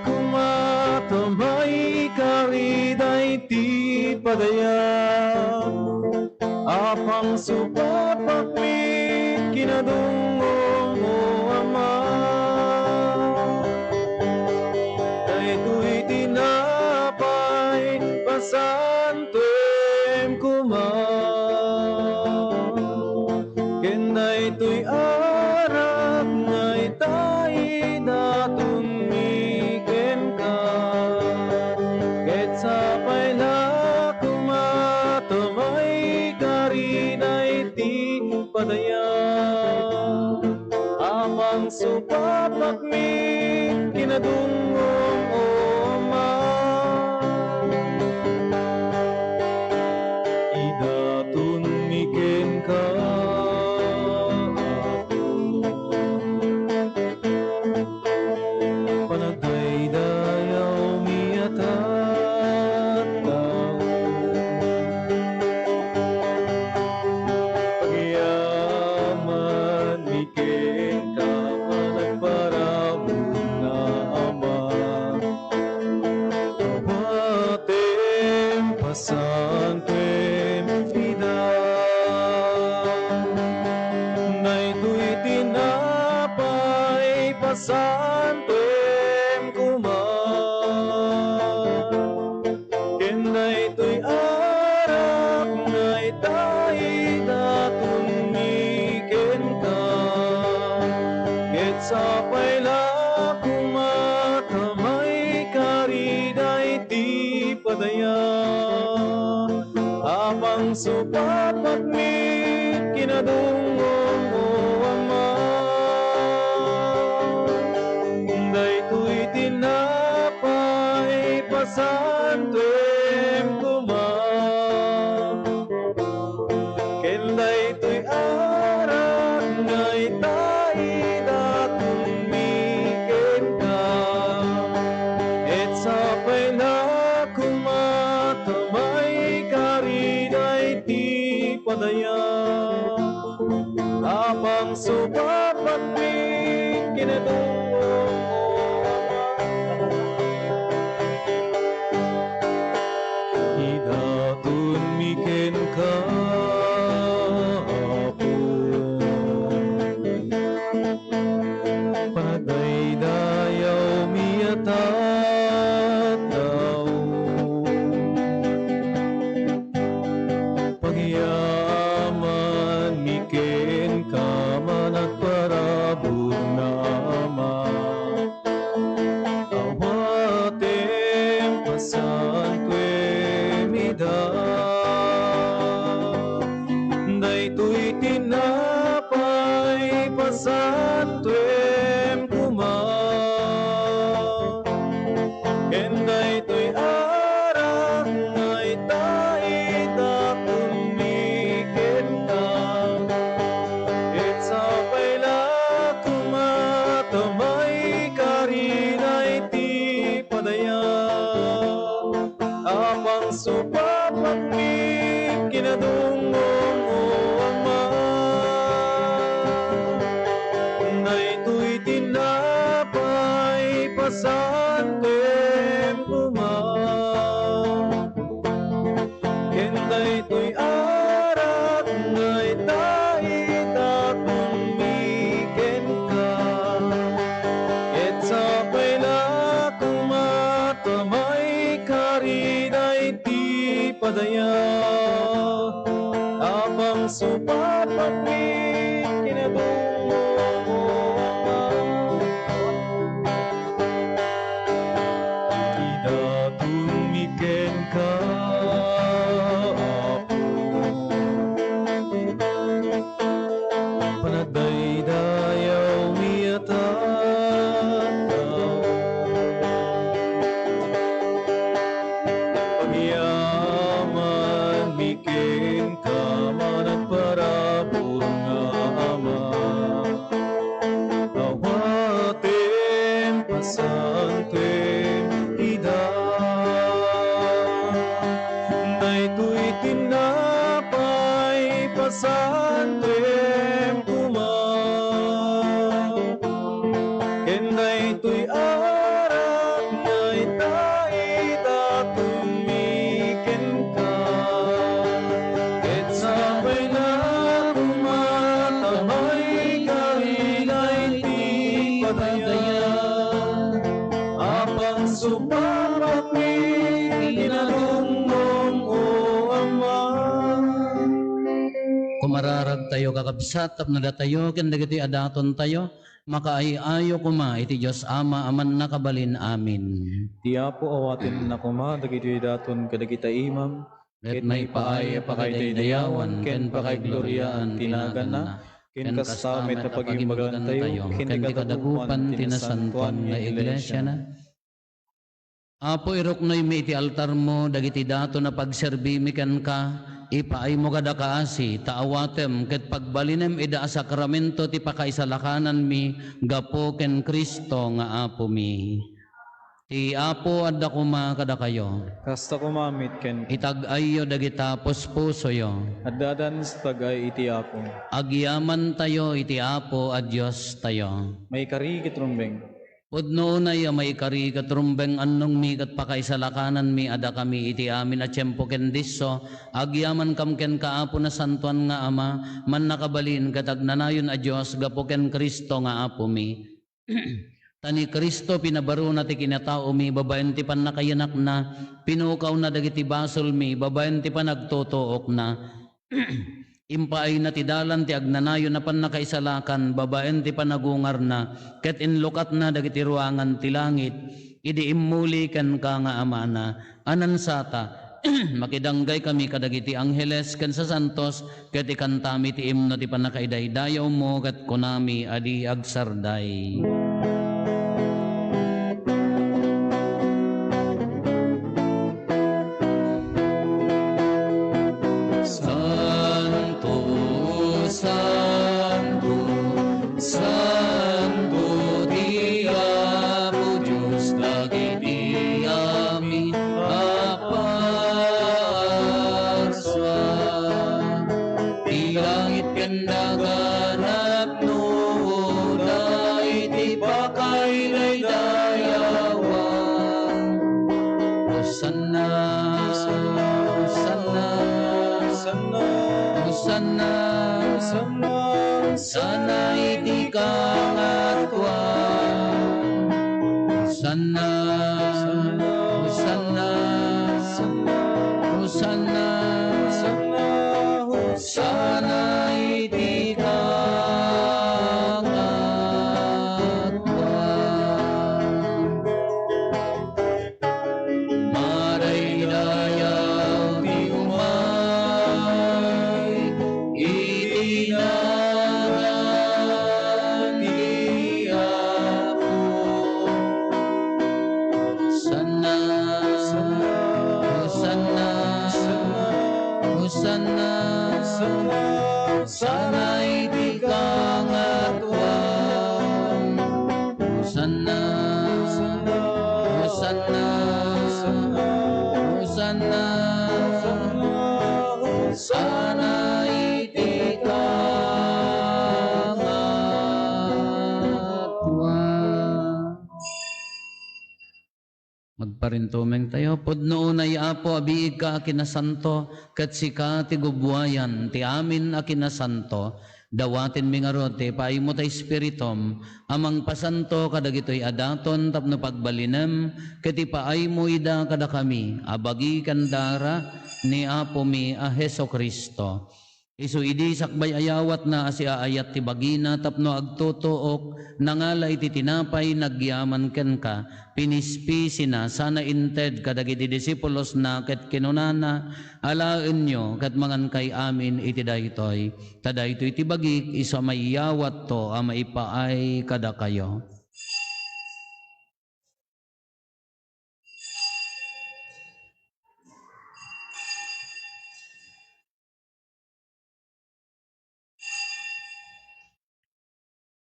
Padaya, apang supapakmi kinadungngom, O Ama. Daytoy tinapay, pasantuem koma. Ken daytoy arak nga ita idatonmi kenka, ket sapay la koma ta maikari daytoy padaya. Apang supapakmi kinadungngom, O Ama. Idatonmi kenka, Apo, panagdaydayawmi a tattao. Agyamanmi kenka, panagparabur nga Ama. Awatem, pasantuem ida. Daytoy tinapay, pasantuem koma. Ken daytoy arak nga ita idatonmi kenka, ket sapay la koma ta maikari daytoy padaya. Apang supapakmi kinadungngom, O Ama. Daytoy tinapay, pasantuem koma. Ken daytoy arak nga ita idatonmi kenka, ket sapay la koma ta maikari daytoy padaya. Apang supapakmi kinadungngom, O Ama. Idatonmi kenka, Apo, panagdaydayawmi a tattao. Pagyamanmi kenka, managparabur nga Ama. Awatem, pasantuem ida. Daytoy tinapay, pasantuem koma. Ken daytoy arak nga ita idatonmi kenka, ket sapay la koma ta maikari daytoy padaya. Apang supapakmi kinadungngom, O Ama. Daytoy tinapay, pasantuem koma. Ken daytoy arak nga ita idatonmi kenka, ket sapay la koma ta maikari daytoy padaya. Apang supapakmi kinadungngom, O Ama. Idatonmi kenka, Apo, panagdaydayawmi a tattao. Pagyamanmi kenka, managparabur Suparakmi ti nadumdom, O Ama. Kumararagtayo, kakabsat, tapno datayo ken dagitoy a datontayo makaay-ayo koma iti Dios Ama a Mannakabalin. Amen. Ti Apo awatenna koma dagitoy daton kadagita imam, ket maipaay a pakaidaydayawan ken pakaigloriaan ti naganna, ken kasta met a pagimbagantayo ken ti kadagupan ti nasantoan nga iglesiana. Apo, iruknoymi iti altarmo dagiti daton a pagserbimi kenka. Ipaaymo kada kaasi ta awatem ket pagbalinem ida a sakramento ti pakaisalakananmi gapu ken Cristo nga Apomi. Ti Apo adda koma kadakayo. Kasta koma met ken. Itag-ayyo dagita puspusoyo. Adda-adan sa tag-ay iti Apo. Agyamantayo iti Apo a Diostayo. Maikari ket rumbeng. Pudno unay a maikari ket rumbeng, annongmi ket pakaisalakananmi a dakami iti amin a tiempo ken disso, agyamankam kenka, Apo, Nasantoan nga Ama, Mannakabalin ket Agnanayon a Dios, gapu ken Cristo nga Apomi. Ta ni Cristo pinabaruna ti kinataomi babaen ti pannakayanakna, pinukawna dagiti basolmi babaen ti panagtutuokna. Impaayna ti dalan ti agnanayon a pannakaisalakan babaen ti panagungarna, ket inlukatna dagiti ruangan ti langit idi immuli kenka nga Amana. Anansata, makidanggay kami kadagiti angheles ken sasantos, ket ikantami ti imno ti pannakaidaydayawmo, ket kunami a di agsarday. Santo, santo, santo ti Apo Dios dagiti amin a parsua. Ti langit ken daga napnoda iti pakaidaydayawan. Hosanna, Hosanna, Hosanna, Hosanna, Hosanna iti kangatoan. Hosanna, Hosanna, Hosanna, Hosanna iti kangatoan. Madaydayaw ti umay iti nagan ti Apo. Hosanna, Hosanna, Hosanna, Hosanna iti kangatoan. Hosanna, Hosanna, Hosanna, Hosanna iti kangatoan. Magparintumeng tayo. Pudno unay, Apo, a biigka a kinasanto, ket sika ti gubuayan ti amin a kinasanto. Dawatenmi ngarud ti ipaaymo ti Espiritum a mangpasanto kadagitoy a daton tapno pagbalinem ket ipaaymo ida kadakami a bagi ken dara ni Apomi a Jesu-Cristo. Isu idi sakbay a yawatna a siaayat ti bagina tapno agtutuok, nangala iti tinapay, nagyaman kenka, pinispisina, sana inted kadagiti disipulosna ket kinunana, "Alaenyo ket mangankay amin iti daytoy, ta daytoy ti bagik isu a maiyawatto a maipaay kadakayo."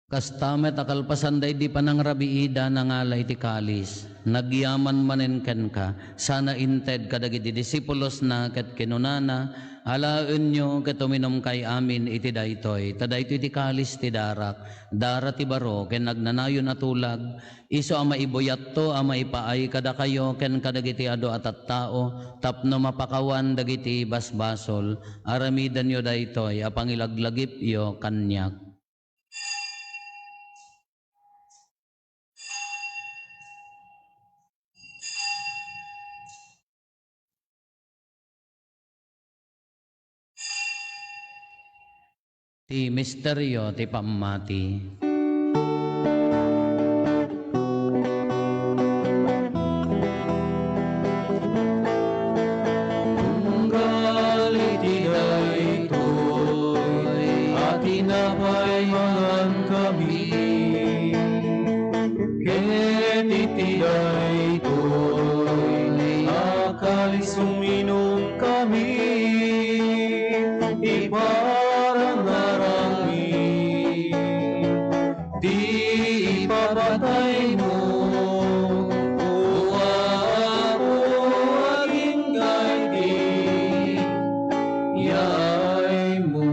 Kasta met a kalpasan daydi panangrabiida, nangala iti kalis, nagyaman manen kenka, sana inted kadagiti disipulosna ket kinunana, "Alaenyo ket uminumkay amin iti daytoy, ta daytoy ti kalis ti darak, dara ti baro ken agnanayon a tulag, isu a maibuyatto a maipaay kadakayo ken kadagiti adu a tattao tapno mapakawan dagiti basbasol. Aramidenyo daytoy a pangilaglagipyo kaniak." Ti misterio ti pammati. Tunggal iti daytoy a tinapay mangankami, ket iti daytoy a kalis uminumkami, iparangarangmi ti ipapataymo, O Apo, agingga iti yaaymo.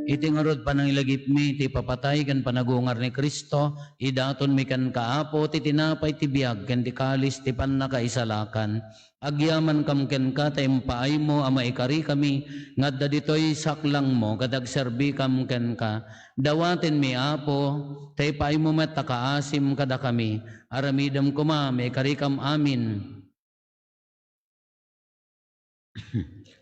Iti ngarud panangilagipmi ti ipapatay ken panagungar ni Cristo, idatonmi kenka, Apo, ti tinapay ti biag ken ti kalis ti pannakaisalakan. Agyamankam kenka ta impaaymo a maikarikami nga adda ditoy saklangmo ket agserbikam kenka. Dawatenmi, Apo, ta ipaaymo met a kaasim kadakami. Aramidem koma, maikarikam amin.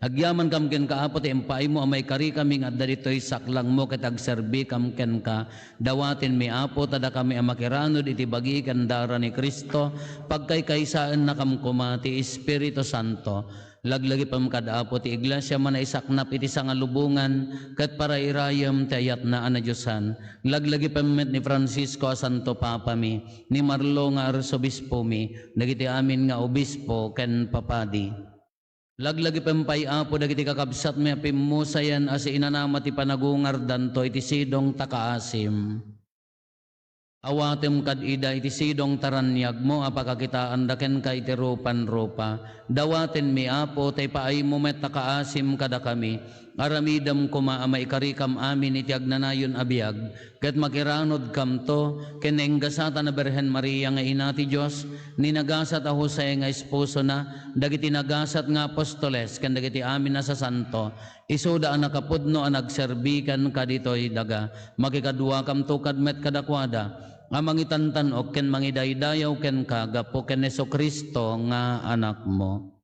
Agyamankam kenka, Apo, ta impaaymo a maikarikami nga adda ditoy saklangmo ket agserbikam kenka. Dawatenmi, Apo, ta dakami a makiranud iti bagi ken dara ni Cristo, pagkaykaysaennakam koma ti Espiritu Santo. Laglagipem kad Apo ti Iglesia a naisaknap iti sangalubongan, ket parairayem ti ayatna a nadiosan. Laglagipem met ni Francisco a Santo Papami, ni Marlo nga Arsobispomi, dagiti amin nga obispo ken papadi. Laglagipem pay, Apo, dagiti kakabsatmi a pimmusayan a siinanama ti panagungardanto iti sidong ta kaasim. Awatem kad ida iti sidong ta raniagmo a pakakitaanda kenka iti rupan-rupa. Dawatenmi, Apo, ta ipaaymo met a kaasim kadakami. Aramidem koma a maikarikam amin iti agnanayon a biag, ket makiranudkamto ken nainggasat a Birhen Maria nga Ina ti Dios, ni nagasat a Jose nga esposona, dagiti nagasat nga apostoles, ken dagiti amin a sasanto, isuda a nakapudno a nagserbi kenka ditoy daga. Makikaduakamto kad met kadakuada a mangitantan-ok ken mangidaydayaw kenka gapu ken Jesu-Cristo nga Anakmo.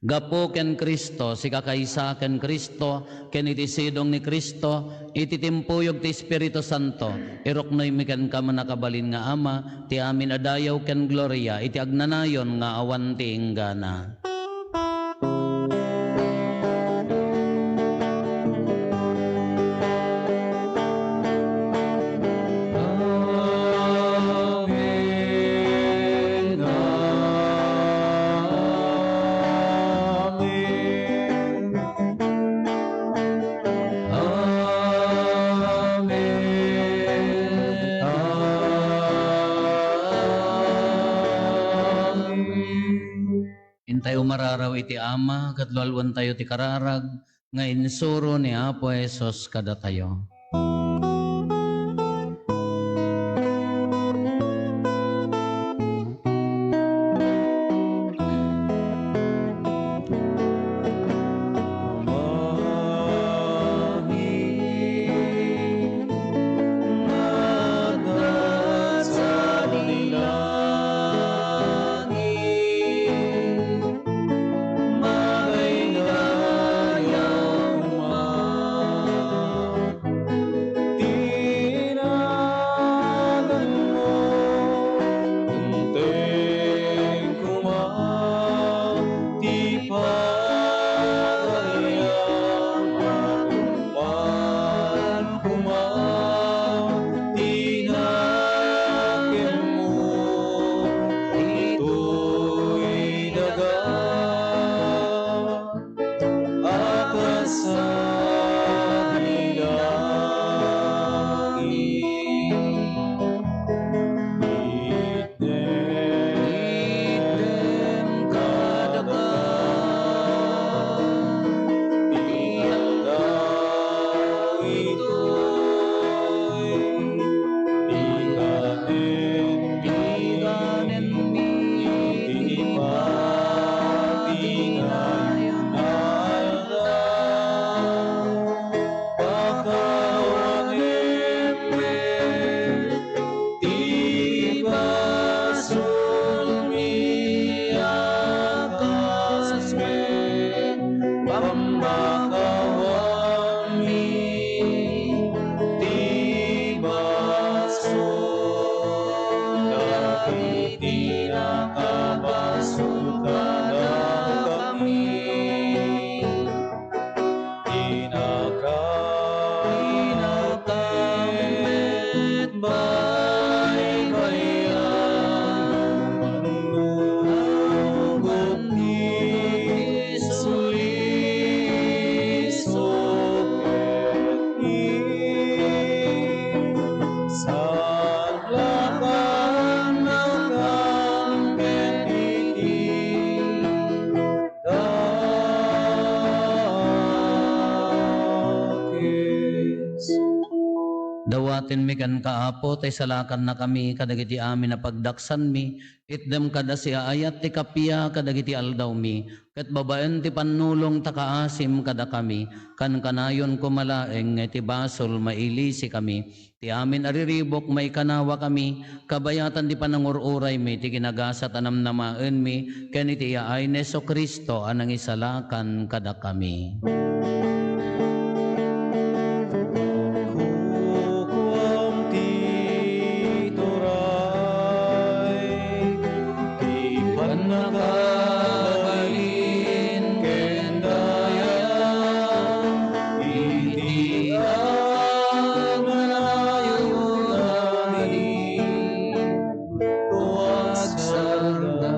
Gapu ken Cristo, sikakaysa ken Cristo, ken iti sidong ni Cristo, iti timpuyog ti Espiritu Santo, iruknoymi kenka, mannakabalin nga Ama, ti amin a dayaw ken gloria iti agnanayon nga awan ti inggana. Amen. Amen. Amen. Amen. Intayo mararaw iti Ama, ket lualuantayo ti kararag nga insuro ni Apo Jesus kadatayo. Dawatenmi kenka, Apo, ta isalakannakami kadagiti amin a pagdaksanmi. Itdem kada siaayat ti kappia kadagiti aldawmi, ket babaen ti pannulong ta kaasim kadakami, kankanayon koma laeng nga iti basol mailisikami. Ti amin a riribuk, maikanawakami, kabayatan ti panangur-uraymi, ti kinagasat a namnamaenmi, ken iti iyaay ni Jesu-Cristo a nangisalakan kadakami. Kukuam ti turay, ti pannakabalin ken dayag, iti agnanayon a nagtuagsarda.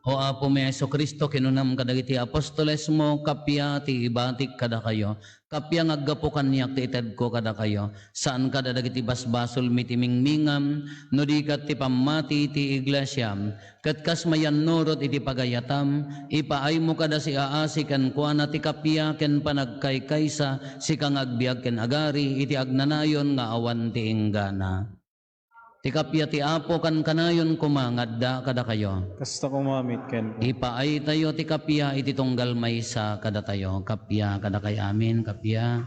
O Apomi a Jesu-Cristo, kinunam kadagiti apostolesmo, kappia ti ibatik kadakayo, kappia nga aggapu kaniak ti itedko kadakayo. Saan kada dagiti basbasolmi ti mingmingam, no di ket ti pammati ti iglesiam. Ket kas mayannurot iti pagayatam, ipaaymo kada siaasi kenkuana ti kappia ken panagkaykaysa, sika nga agbiag ken agari iti agnanayon nga awan ti inggana. Ti kappia ti Apo kankanayon koma nga adda kadakayo. Kasta koma met kenka. Ipaaytayo ti kappia iti tunggal maysa kadatayo. Kappia kadakay amin, kappia.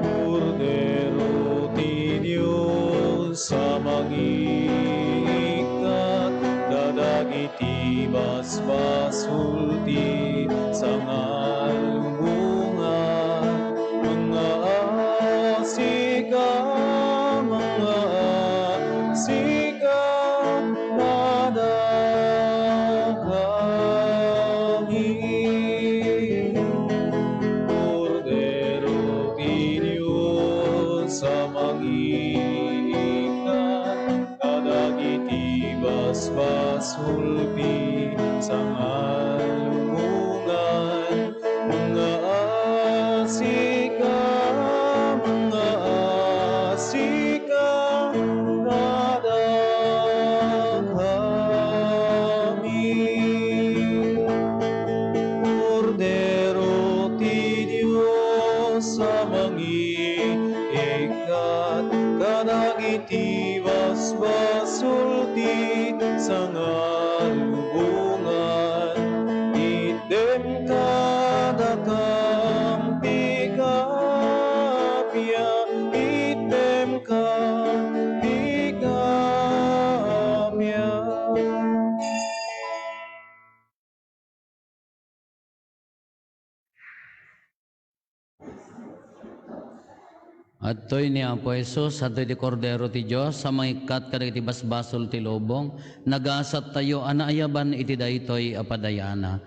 Kordero ti Dios a mangiikkat kadagiti basbasol ti sangalubongan. Mangngaasika, mangngaasika kadakami. Kordero ti Dios a mangiikkat kadagiti basbasol ti sangalubongan. Mangngaasika, mangngaasika kadakami. Kordero ti Dios a mangiikkat kadagiti basbasol ti sangalubongan. Itdem kadakam ti kappia, itdem ka ti kappia. Adtoy ni Apo Jesus, adtoy ti Kordero ti Dios a mangikkat kadagiti basbasol ti lubong. Nagasattayo a naayaban iti daytoy a padayana.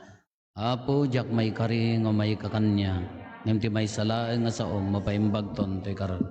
Apo, diak maikari nga umayka kaniak, ngem ti maysa laeng nga saom, mapaimbagton toy kararag.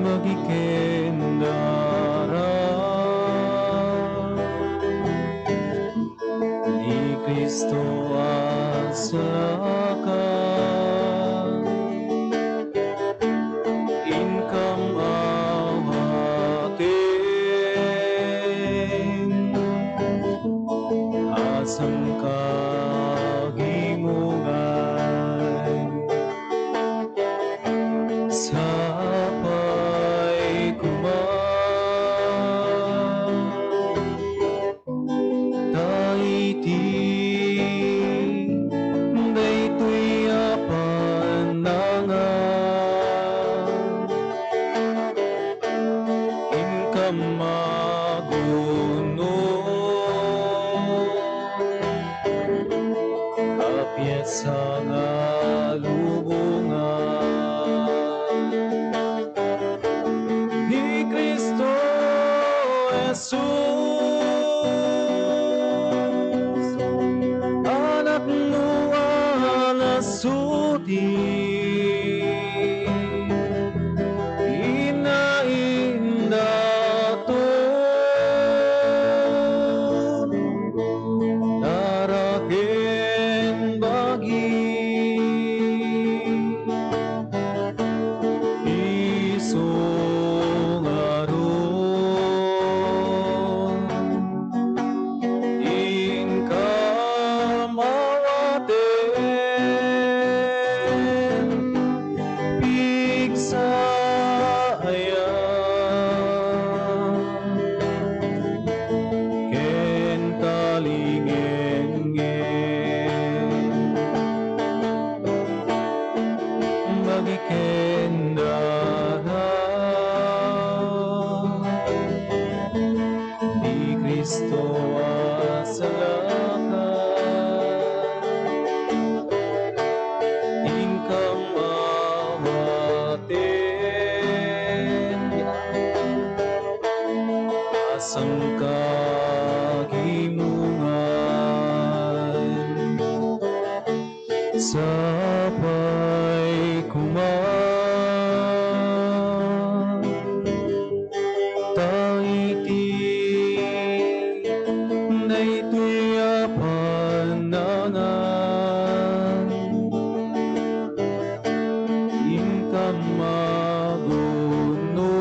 Magiken dara ni Cristo a salaka. Inkam awaten a sangkagimongan. Sapay koma ta iti a salaka, inkam awaten a sangkagimongan. Sapay koma ta iti daytoy a panangan, inkam magunno.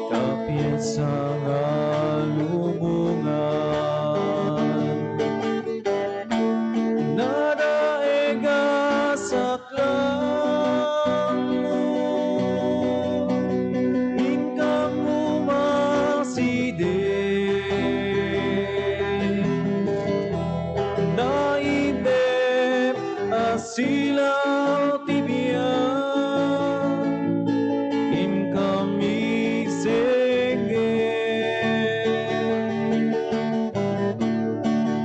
Kapiasa nga lubongan, nadaeg a saklangmo, inkam umasiden. Naitep a silaw ti biag, inkam isenggen.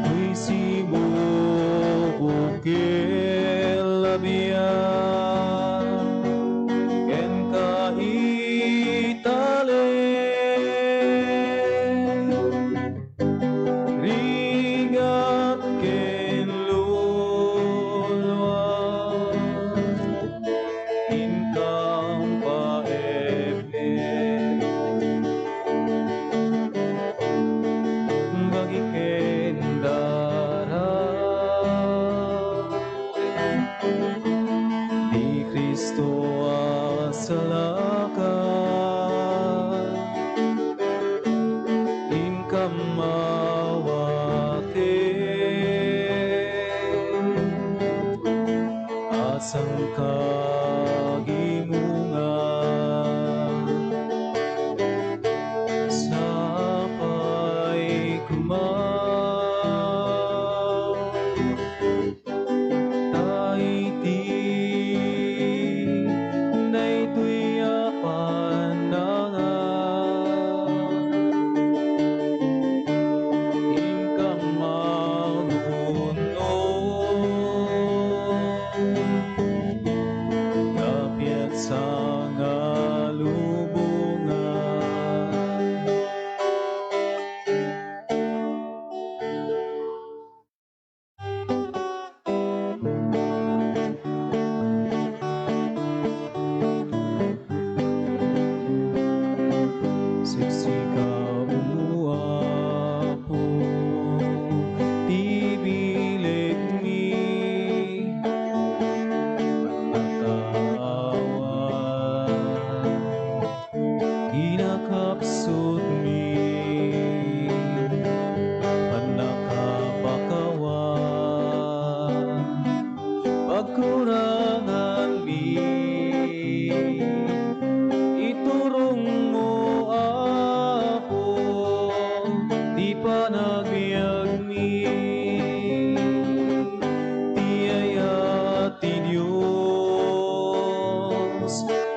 Toy sibubukil a biag, kenka italek. Rigat ken luluak, inkam paepnep. Bagi ken dara, ni Cristo a salaka, inkam awaten a sangkagimongan. Sapay koma ta iti daytoy a panangan, inkam magunno. Kapiasa nga lubongan. Siksika, O Apo, ti bilegmi, pannakaawan. Kinakapsutmi, pannakapakawan, pagkuranganmi, iturongmo, Apo, ti panagbiagmi. Ti ayat ti Dios,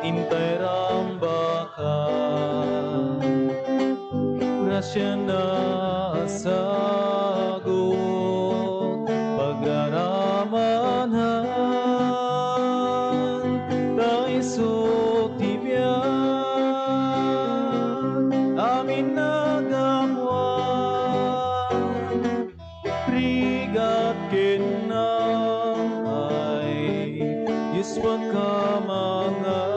intay rambak ka. Grasiana a sagut, pagraramanan, ta isu ti biag, amin nagapuan. Rigat ken naay, Dios pagkamangan.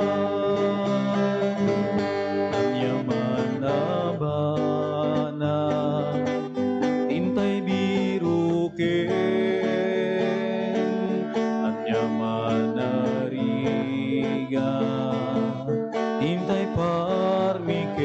Ania man a banag, intay biroken. Ania man a rigat, intay parmiken.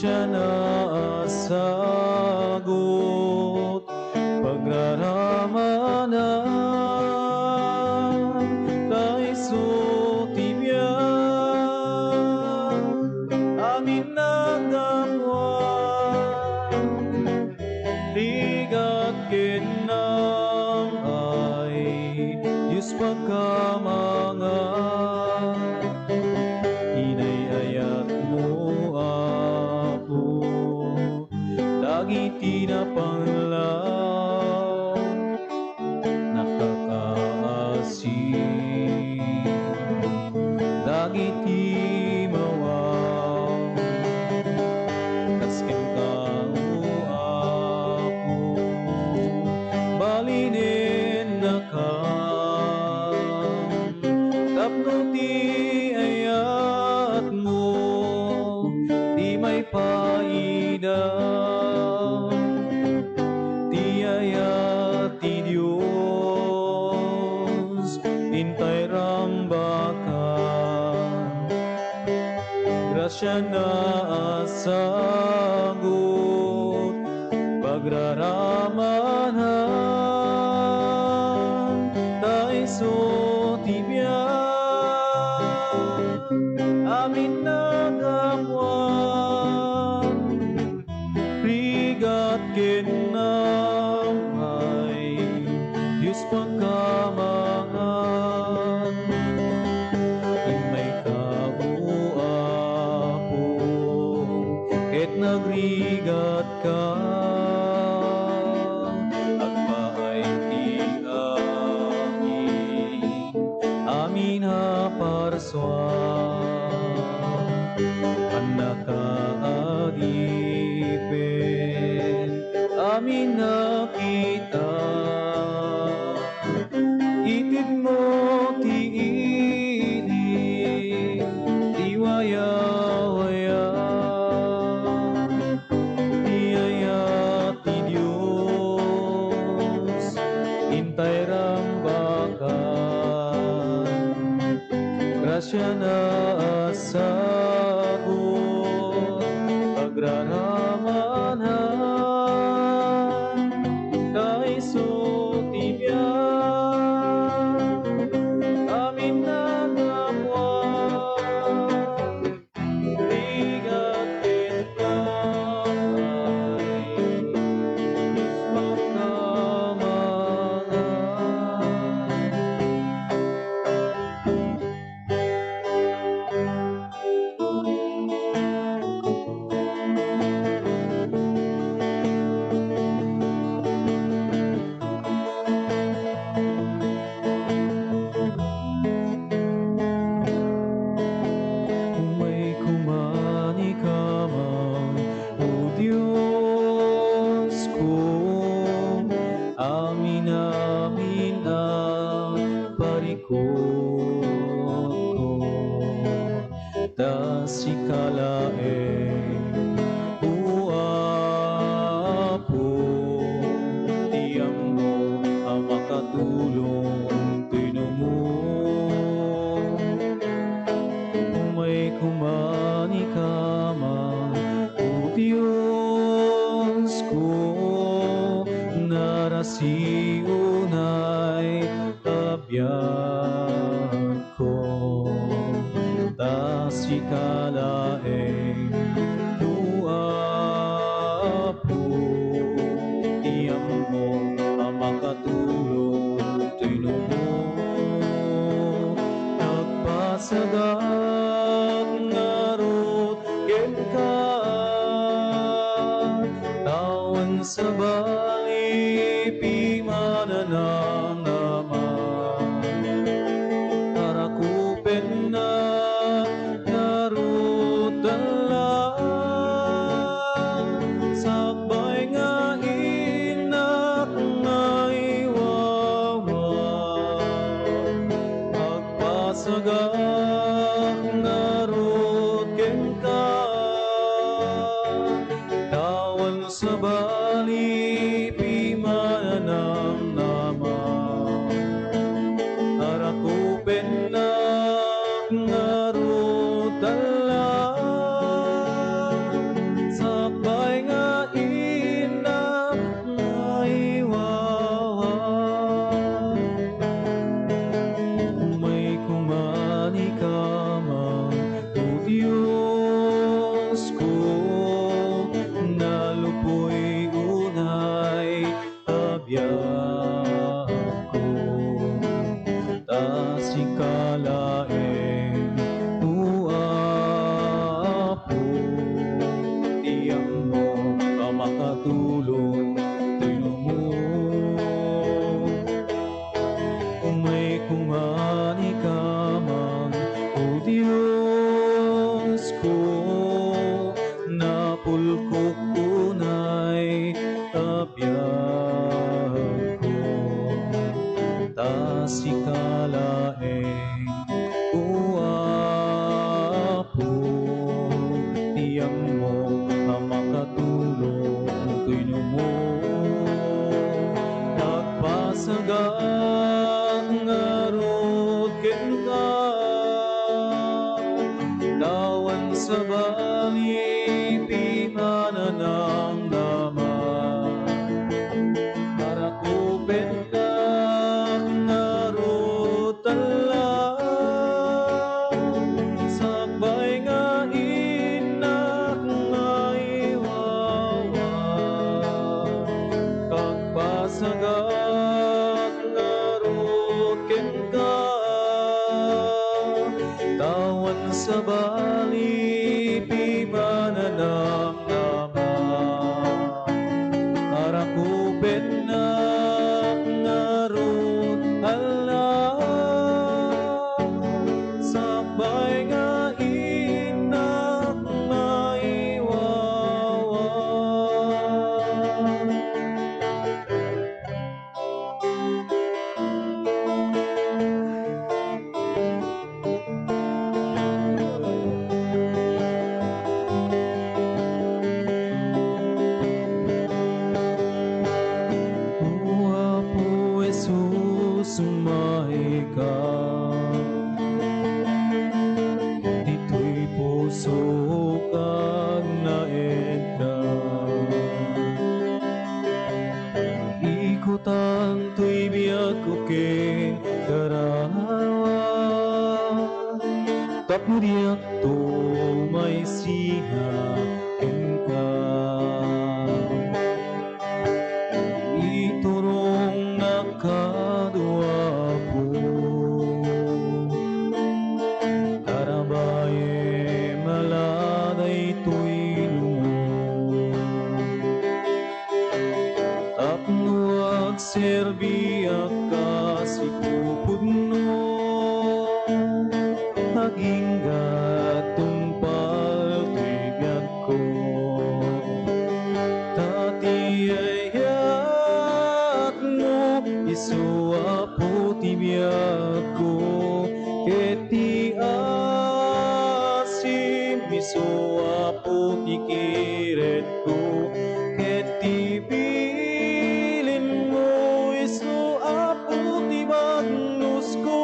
Siana a sagut pagraramanan, ta isu ti biag, amin a gapuan. Rigat ken naam-ay, Dios pagkamangan, inay-ayatmo, Apo, dagiti napanglaw, nakakaasi. Dagiti mawaw, kas kenka, O Apo, balinennaka, tapno ti ayatmo ti maipaida. Ti ayat ti Dios, intay rambaka. Grasiana a sagut pagraramanan, ta isu ti biag, amin a gapuan. Rigat ken naam-ay, Dios pagkamangan, immayka, O Apo, ket nagrigatka. Agpaay ti amin, amin a parsua, annaka adipen amin a kita. Itedmo ti idi ti wayawaya. Ti ayat ti Dios, intay rambaka. Grasiana a sagut pagraramanan, ta isu ti biag, amin a gapuan. Rigat ken naam-ay, Dios pagkamangan. Umayko manikama, O Diosko, amin-amin a parikutko. Ta sika laeng, O Apo, ti ammo a makatulong ken umong. Umayko manikama, O Diosko, narasi unay a biag ko, ta sika laeng, O Apo, ti ammo a makatulong ken umong. Nagpasagak ngarud kenka, tawen sabali pimananamnama. Arakupennak ngarud la, sakbay nga innak maiwawa. Agpasagak ngarud kenka, tawen sabali pimanamnama. Arakupennak ngarud la, tulong toy numo. Umayko ngarud ikaman, O Diosko, napulkok unay a biagko, ta sika laeng, O Apo, ti ammok a makatulong toy numo. Agpasagak ngarud kenka, ta awan sabali ti mananamnama. Arakupenka ngarud, Allah, sakbay nga innak maiwawa. Agpasagak ngarud kenka, ta awan sabali ti mananamnama. Arakupennak ngarud, Allah, sakbay nga innak maiwawa. O Apo Jesus, umayka. Ditoy pusok agnaedda. Ikutan toy biagko ken garawa, tapno diakto maisina kenka. Iturongnak kano, Apo, karabayem a la daytoy numo. Tapno agserbiak kas ipupudno, agingga tungpal toy biagko. Ta ti ayatmo isu, Apo, ti biagko, ket ti asim isu, Apo, ti kiretko, ket ti bilinmo isu, Apo, ti bagnusko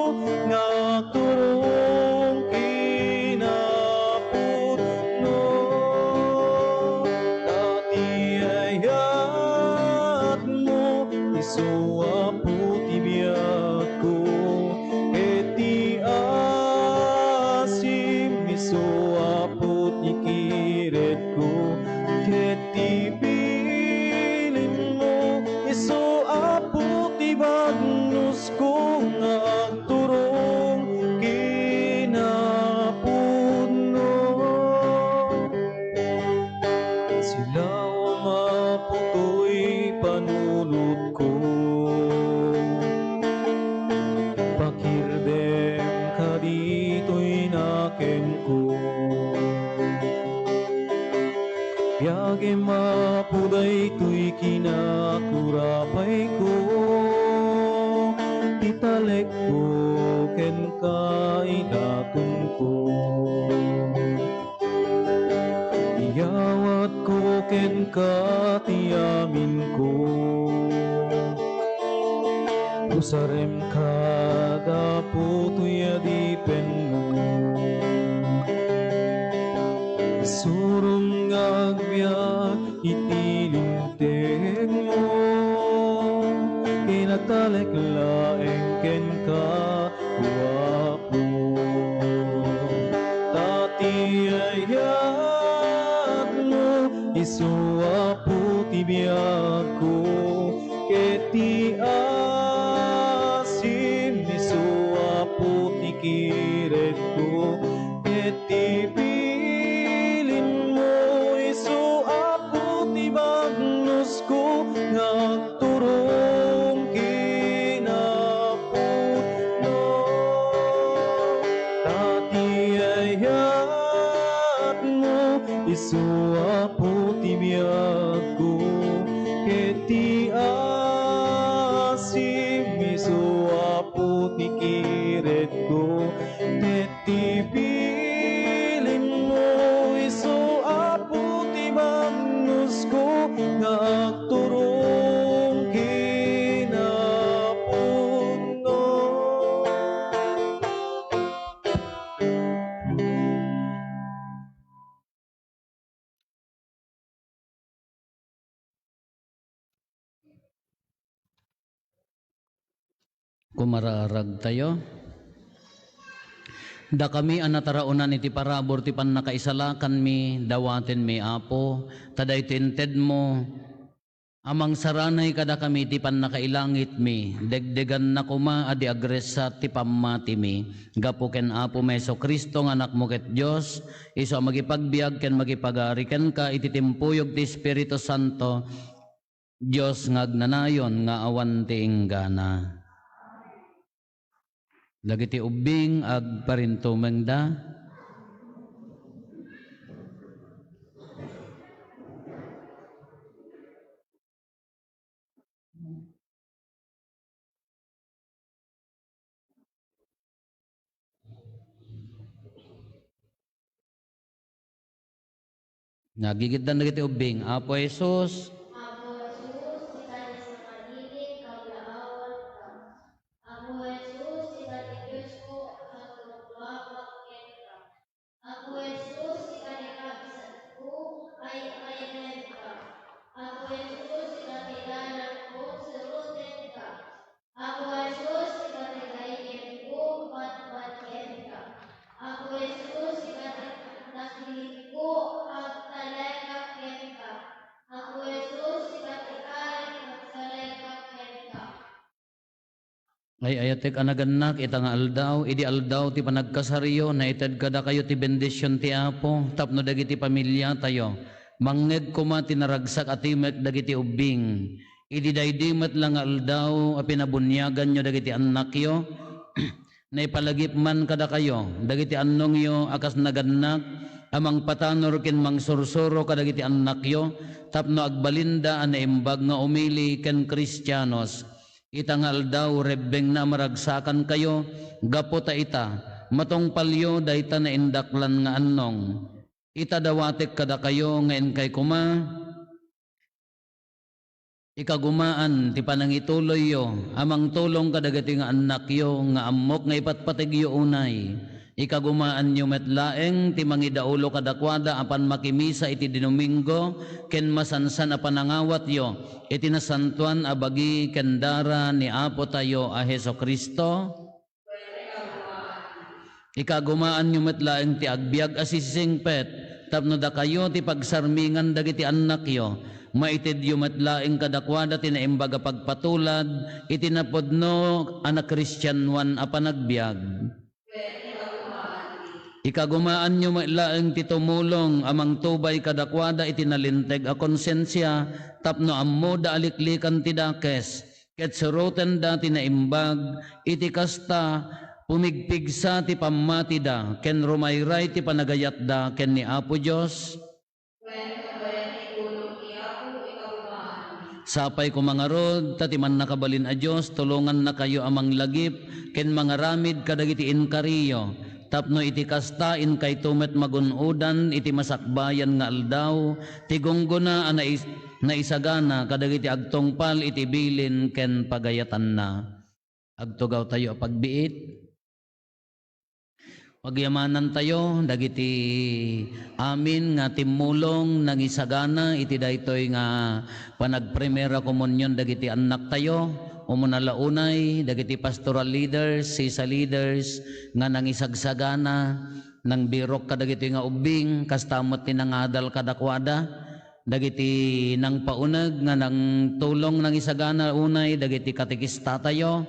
nga agturong kinapudno. Ta ti ayatmo isu, Apo, ti biagko, ket ti asim isu, Apo, ti kiretko, ket ti bilinmo isu, Apo, ti bagnusko nga agturong kinapudno. Silawam, Apo, toy panunotko. Pakirdem kaditoy nakenko. Biagem, Apo, daytoy kinakurapayko, ti talekko ken kaidatonko. Iyawatko kenka ti aminko. Usarem kad Apo toy adipenmo. Isurom nga agbiag iti lintengmo, ken agtalek laeng kenka, O Apo. Ta ti ayatmo isu, Apo, ti biagko, ket ti asim isu, Apo, ti kiretko, ket ti bilinmo isu, Apo, ti bagno nga agturong kinapudno. Kumararagtayo. Dakami a nataraonan iti parabur ti pannakaisalakanmi, dawatenmi, Apo, ta daytoy intedmo a mangsaranay kadakami ti pannakailangitmi, degdeganna koma a di agressat ti pammatimi. Gapu ken Apomi Jesu-Cristo nga Anakmo ket Dios, isu a makipagbiag ken makipagari kenka iti timpuyog ti Espiritu Santo, Dios nga agnanayon nga awan ti inggana. Dagiti ubbing agparintumengda. Nagigiddan dagiti ubbing. Apo Jesus. Apo Jesus, sika ti sanganili, kablaawanka. Apo Jesus, sika ti Diosko, agtungpabak kenka. Apo Jesus, sika ti kabsatko, ay-ayatenka. Apo Jesus, sika ti dalanko, surotenka. Apo Jesus, sika ti gayyemko, patpatgenka. Apo Jesus, sika ti naglilipko, agtalekak kenka. Apo Jesus, sika ti Ari, agtalekak kenka. Ay-ayatek a nagannak ita nga aldaw, idi aldaw ti panagkasaryo, naited kadakayo ti bendision ti Apo tapno dagiti familiatayo. Mangngeg koma ti naragsak a timek dagiti ubbing. Idi daydi met la nga aldaw a pinabuniaganyo dagiti annakyo, naipalagip man kadakayo dagiti annongyo a kas nagannak a mangpatanor ken mangsursuro kadagiti annakyo tapno agbalinda a naimbag nga umili ken Kristianos. Ita nga aldaw, rebbengna a maragsakankayo gapu ta ita, matungpalyo dayta naindaklan nga annong. Ita, dawatek kadakayo nga inkay koma ikagumaan ti panangituloyyo a mangtulong kadagiti nga annakyo nga ammok nga ipatpategyo unay. Ikagumaanyo met laeng ti mangidaulo kadakuada a panmakimisa iti Domingo ken masansan a panangawatyo iti nasantoan a bagi ken dara ni Apo tayo a Jesu-Cristo. Ikagumaanyo met laeng ti agbiag a sisisingpet tapno dakayo ti pagsarmingan dagiti annakyo. Maitedyo met laeng kadakuada ti naimbag a pagpatulad iti napudno a nakristianoan a panagbiag. Ikagumaanyo met laeng ti tumulong a mangtubay kadakuada iti nalinteg a konsensia tapno ammoda a liklikan ti dakes, ket surotenda ti naimbag, iti kasta, pumigpigsa ti pammatida ken rumayray ti panagayatda ken ni Apo Dios. Wen, wen, itulong ti Apo ikagumaanmi. Sapay koma ngarud, ta ti Mannakabalin a Dios tulongannakayo a manglagip ken mangaramid kadagiti inkariyo, tapno iti kasta, inkayto met magun-odan iti masakbayan nga aldaw ti gunggona a nais-, naisagana kadagiti agtungpal iti bilin ken pagayatanna. Agtugawtayo a pagbiit. Pagyamanantayo dagiti amin nga timmulong nangisagana iti daytoy nga panagprimera komunion dagiti annaktayo. Umuna la unay dagiti pastoral leaders, sisa leaders nga nangisagsagana, nangbirok kadagitoy nga ubbing, kasta met ti nangadal kadakuada. Dagiti nangpauneg nga nangtulong nangisagana unay dagiti katekistatayo,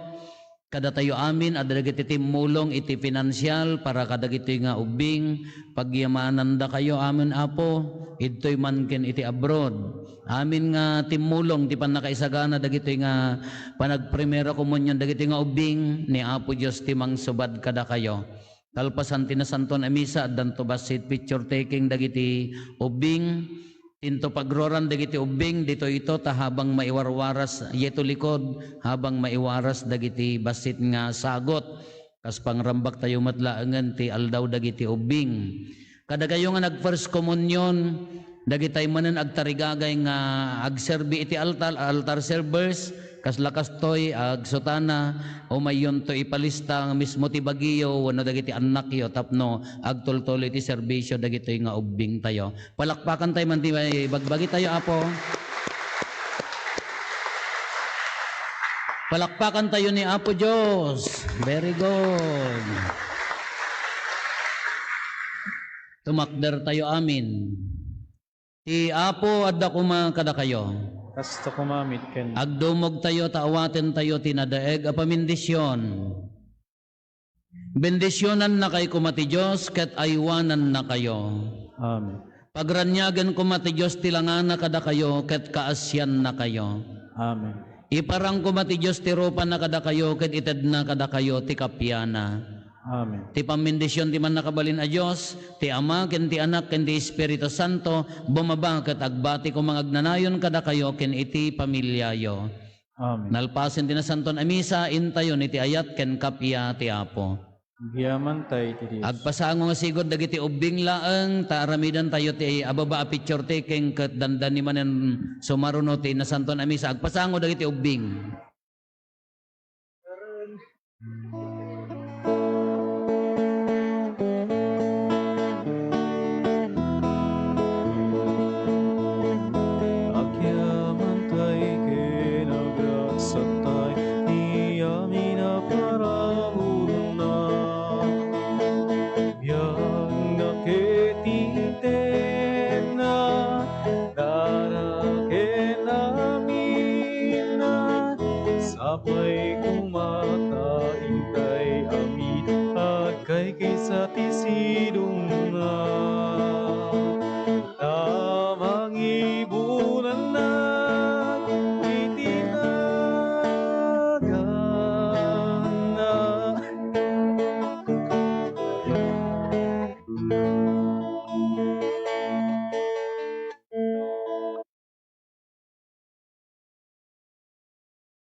kadatayo amin a dagiti timmulong iti pinansial para kadagitoy nga ubbing, pagyamanandakayo amin, Apo, idtoy man ken iti abroad. Amin nga timmulong ti pannakaisagana dagitoy nga panagprimera komunion dagitoy nga ubbing, ni Apo Dios ti mangsubad kadakayo. Kalpasan ti Nasantoan a Misa, addanto bassit picture taking dagiti ubbing. Inton pagruaran dagiti ubbing, ditoy ito ta habang maiwarwaras, yeto likod, habang maiwaras dagiti bassit nga sagut. Kas pangrambaktayo met laengen ti aldaw dagiti ubbing. Kadakayo nga nag-first communion, Dagitay manen agtarigagay nga agserbi iti altar, altar servers, kasla kastoy, agsutana, umayyonto ipalista mismo ti bagiyo wenno dagiti annakyo tapno agtultuloy ti serbisio dagitoy nga ubbingtayo. Palakpakantayo man ti bagbagitayo, Apo. Palakpakantayo ni Apo Dios. Very good. Tumakdertayo amin. Ti Apo adda koma kadakayo. Kasta koma met ken. Agdumogtayo ta awatentayo ti nadaeg a pamendisyon. Bendisionannakay koma ti Dios ket aywanannakayo. Amen. Pagraniagen koma ti Dios ti langana kadakayo ket kaasiannakayo. Amen. Iparang koma ti Dios ti rupana kadakayo ket itedna kadakayo ti kapiana. Amen. Ti pammendision ti Mannakabalin a Dios, ti Ama, ken ti Anak, ken ti Espiritu Santo, bumaba ket agbati koma nga agnanayon kadakayo ken iti familiayo. Amen. Nalpasen ti Nasanton a Misa, intayon iti ayat ken kappia ti Apo. Agyamantay iti Dios. Agpasango nga sigud dagiti ubbing laeng, ta aramidantayo ti ababa a picture taking ket dandani manen sumaruno ti Nasanton a Misa. Agpasango dagiti ubbing. Agyamantay ken agragsaktayo ti amin a paraburna. Biagna ket intedna, dara ken aminna, sapay koma ta intay amin agkaykaysa ti sidongna. Ta mangibunanna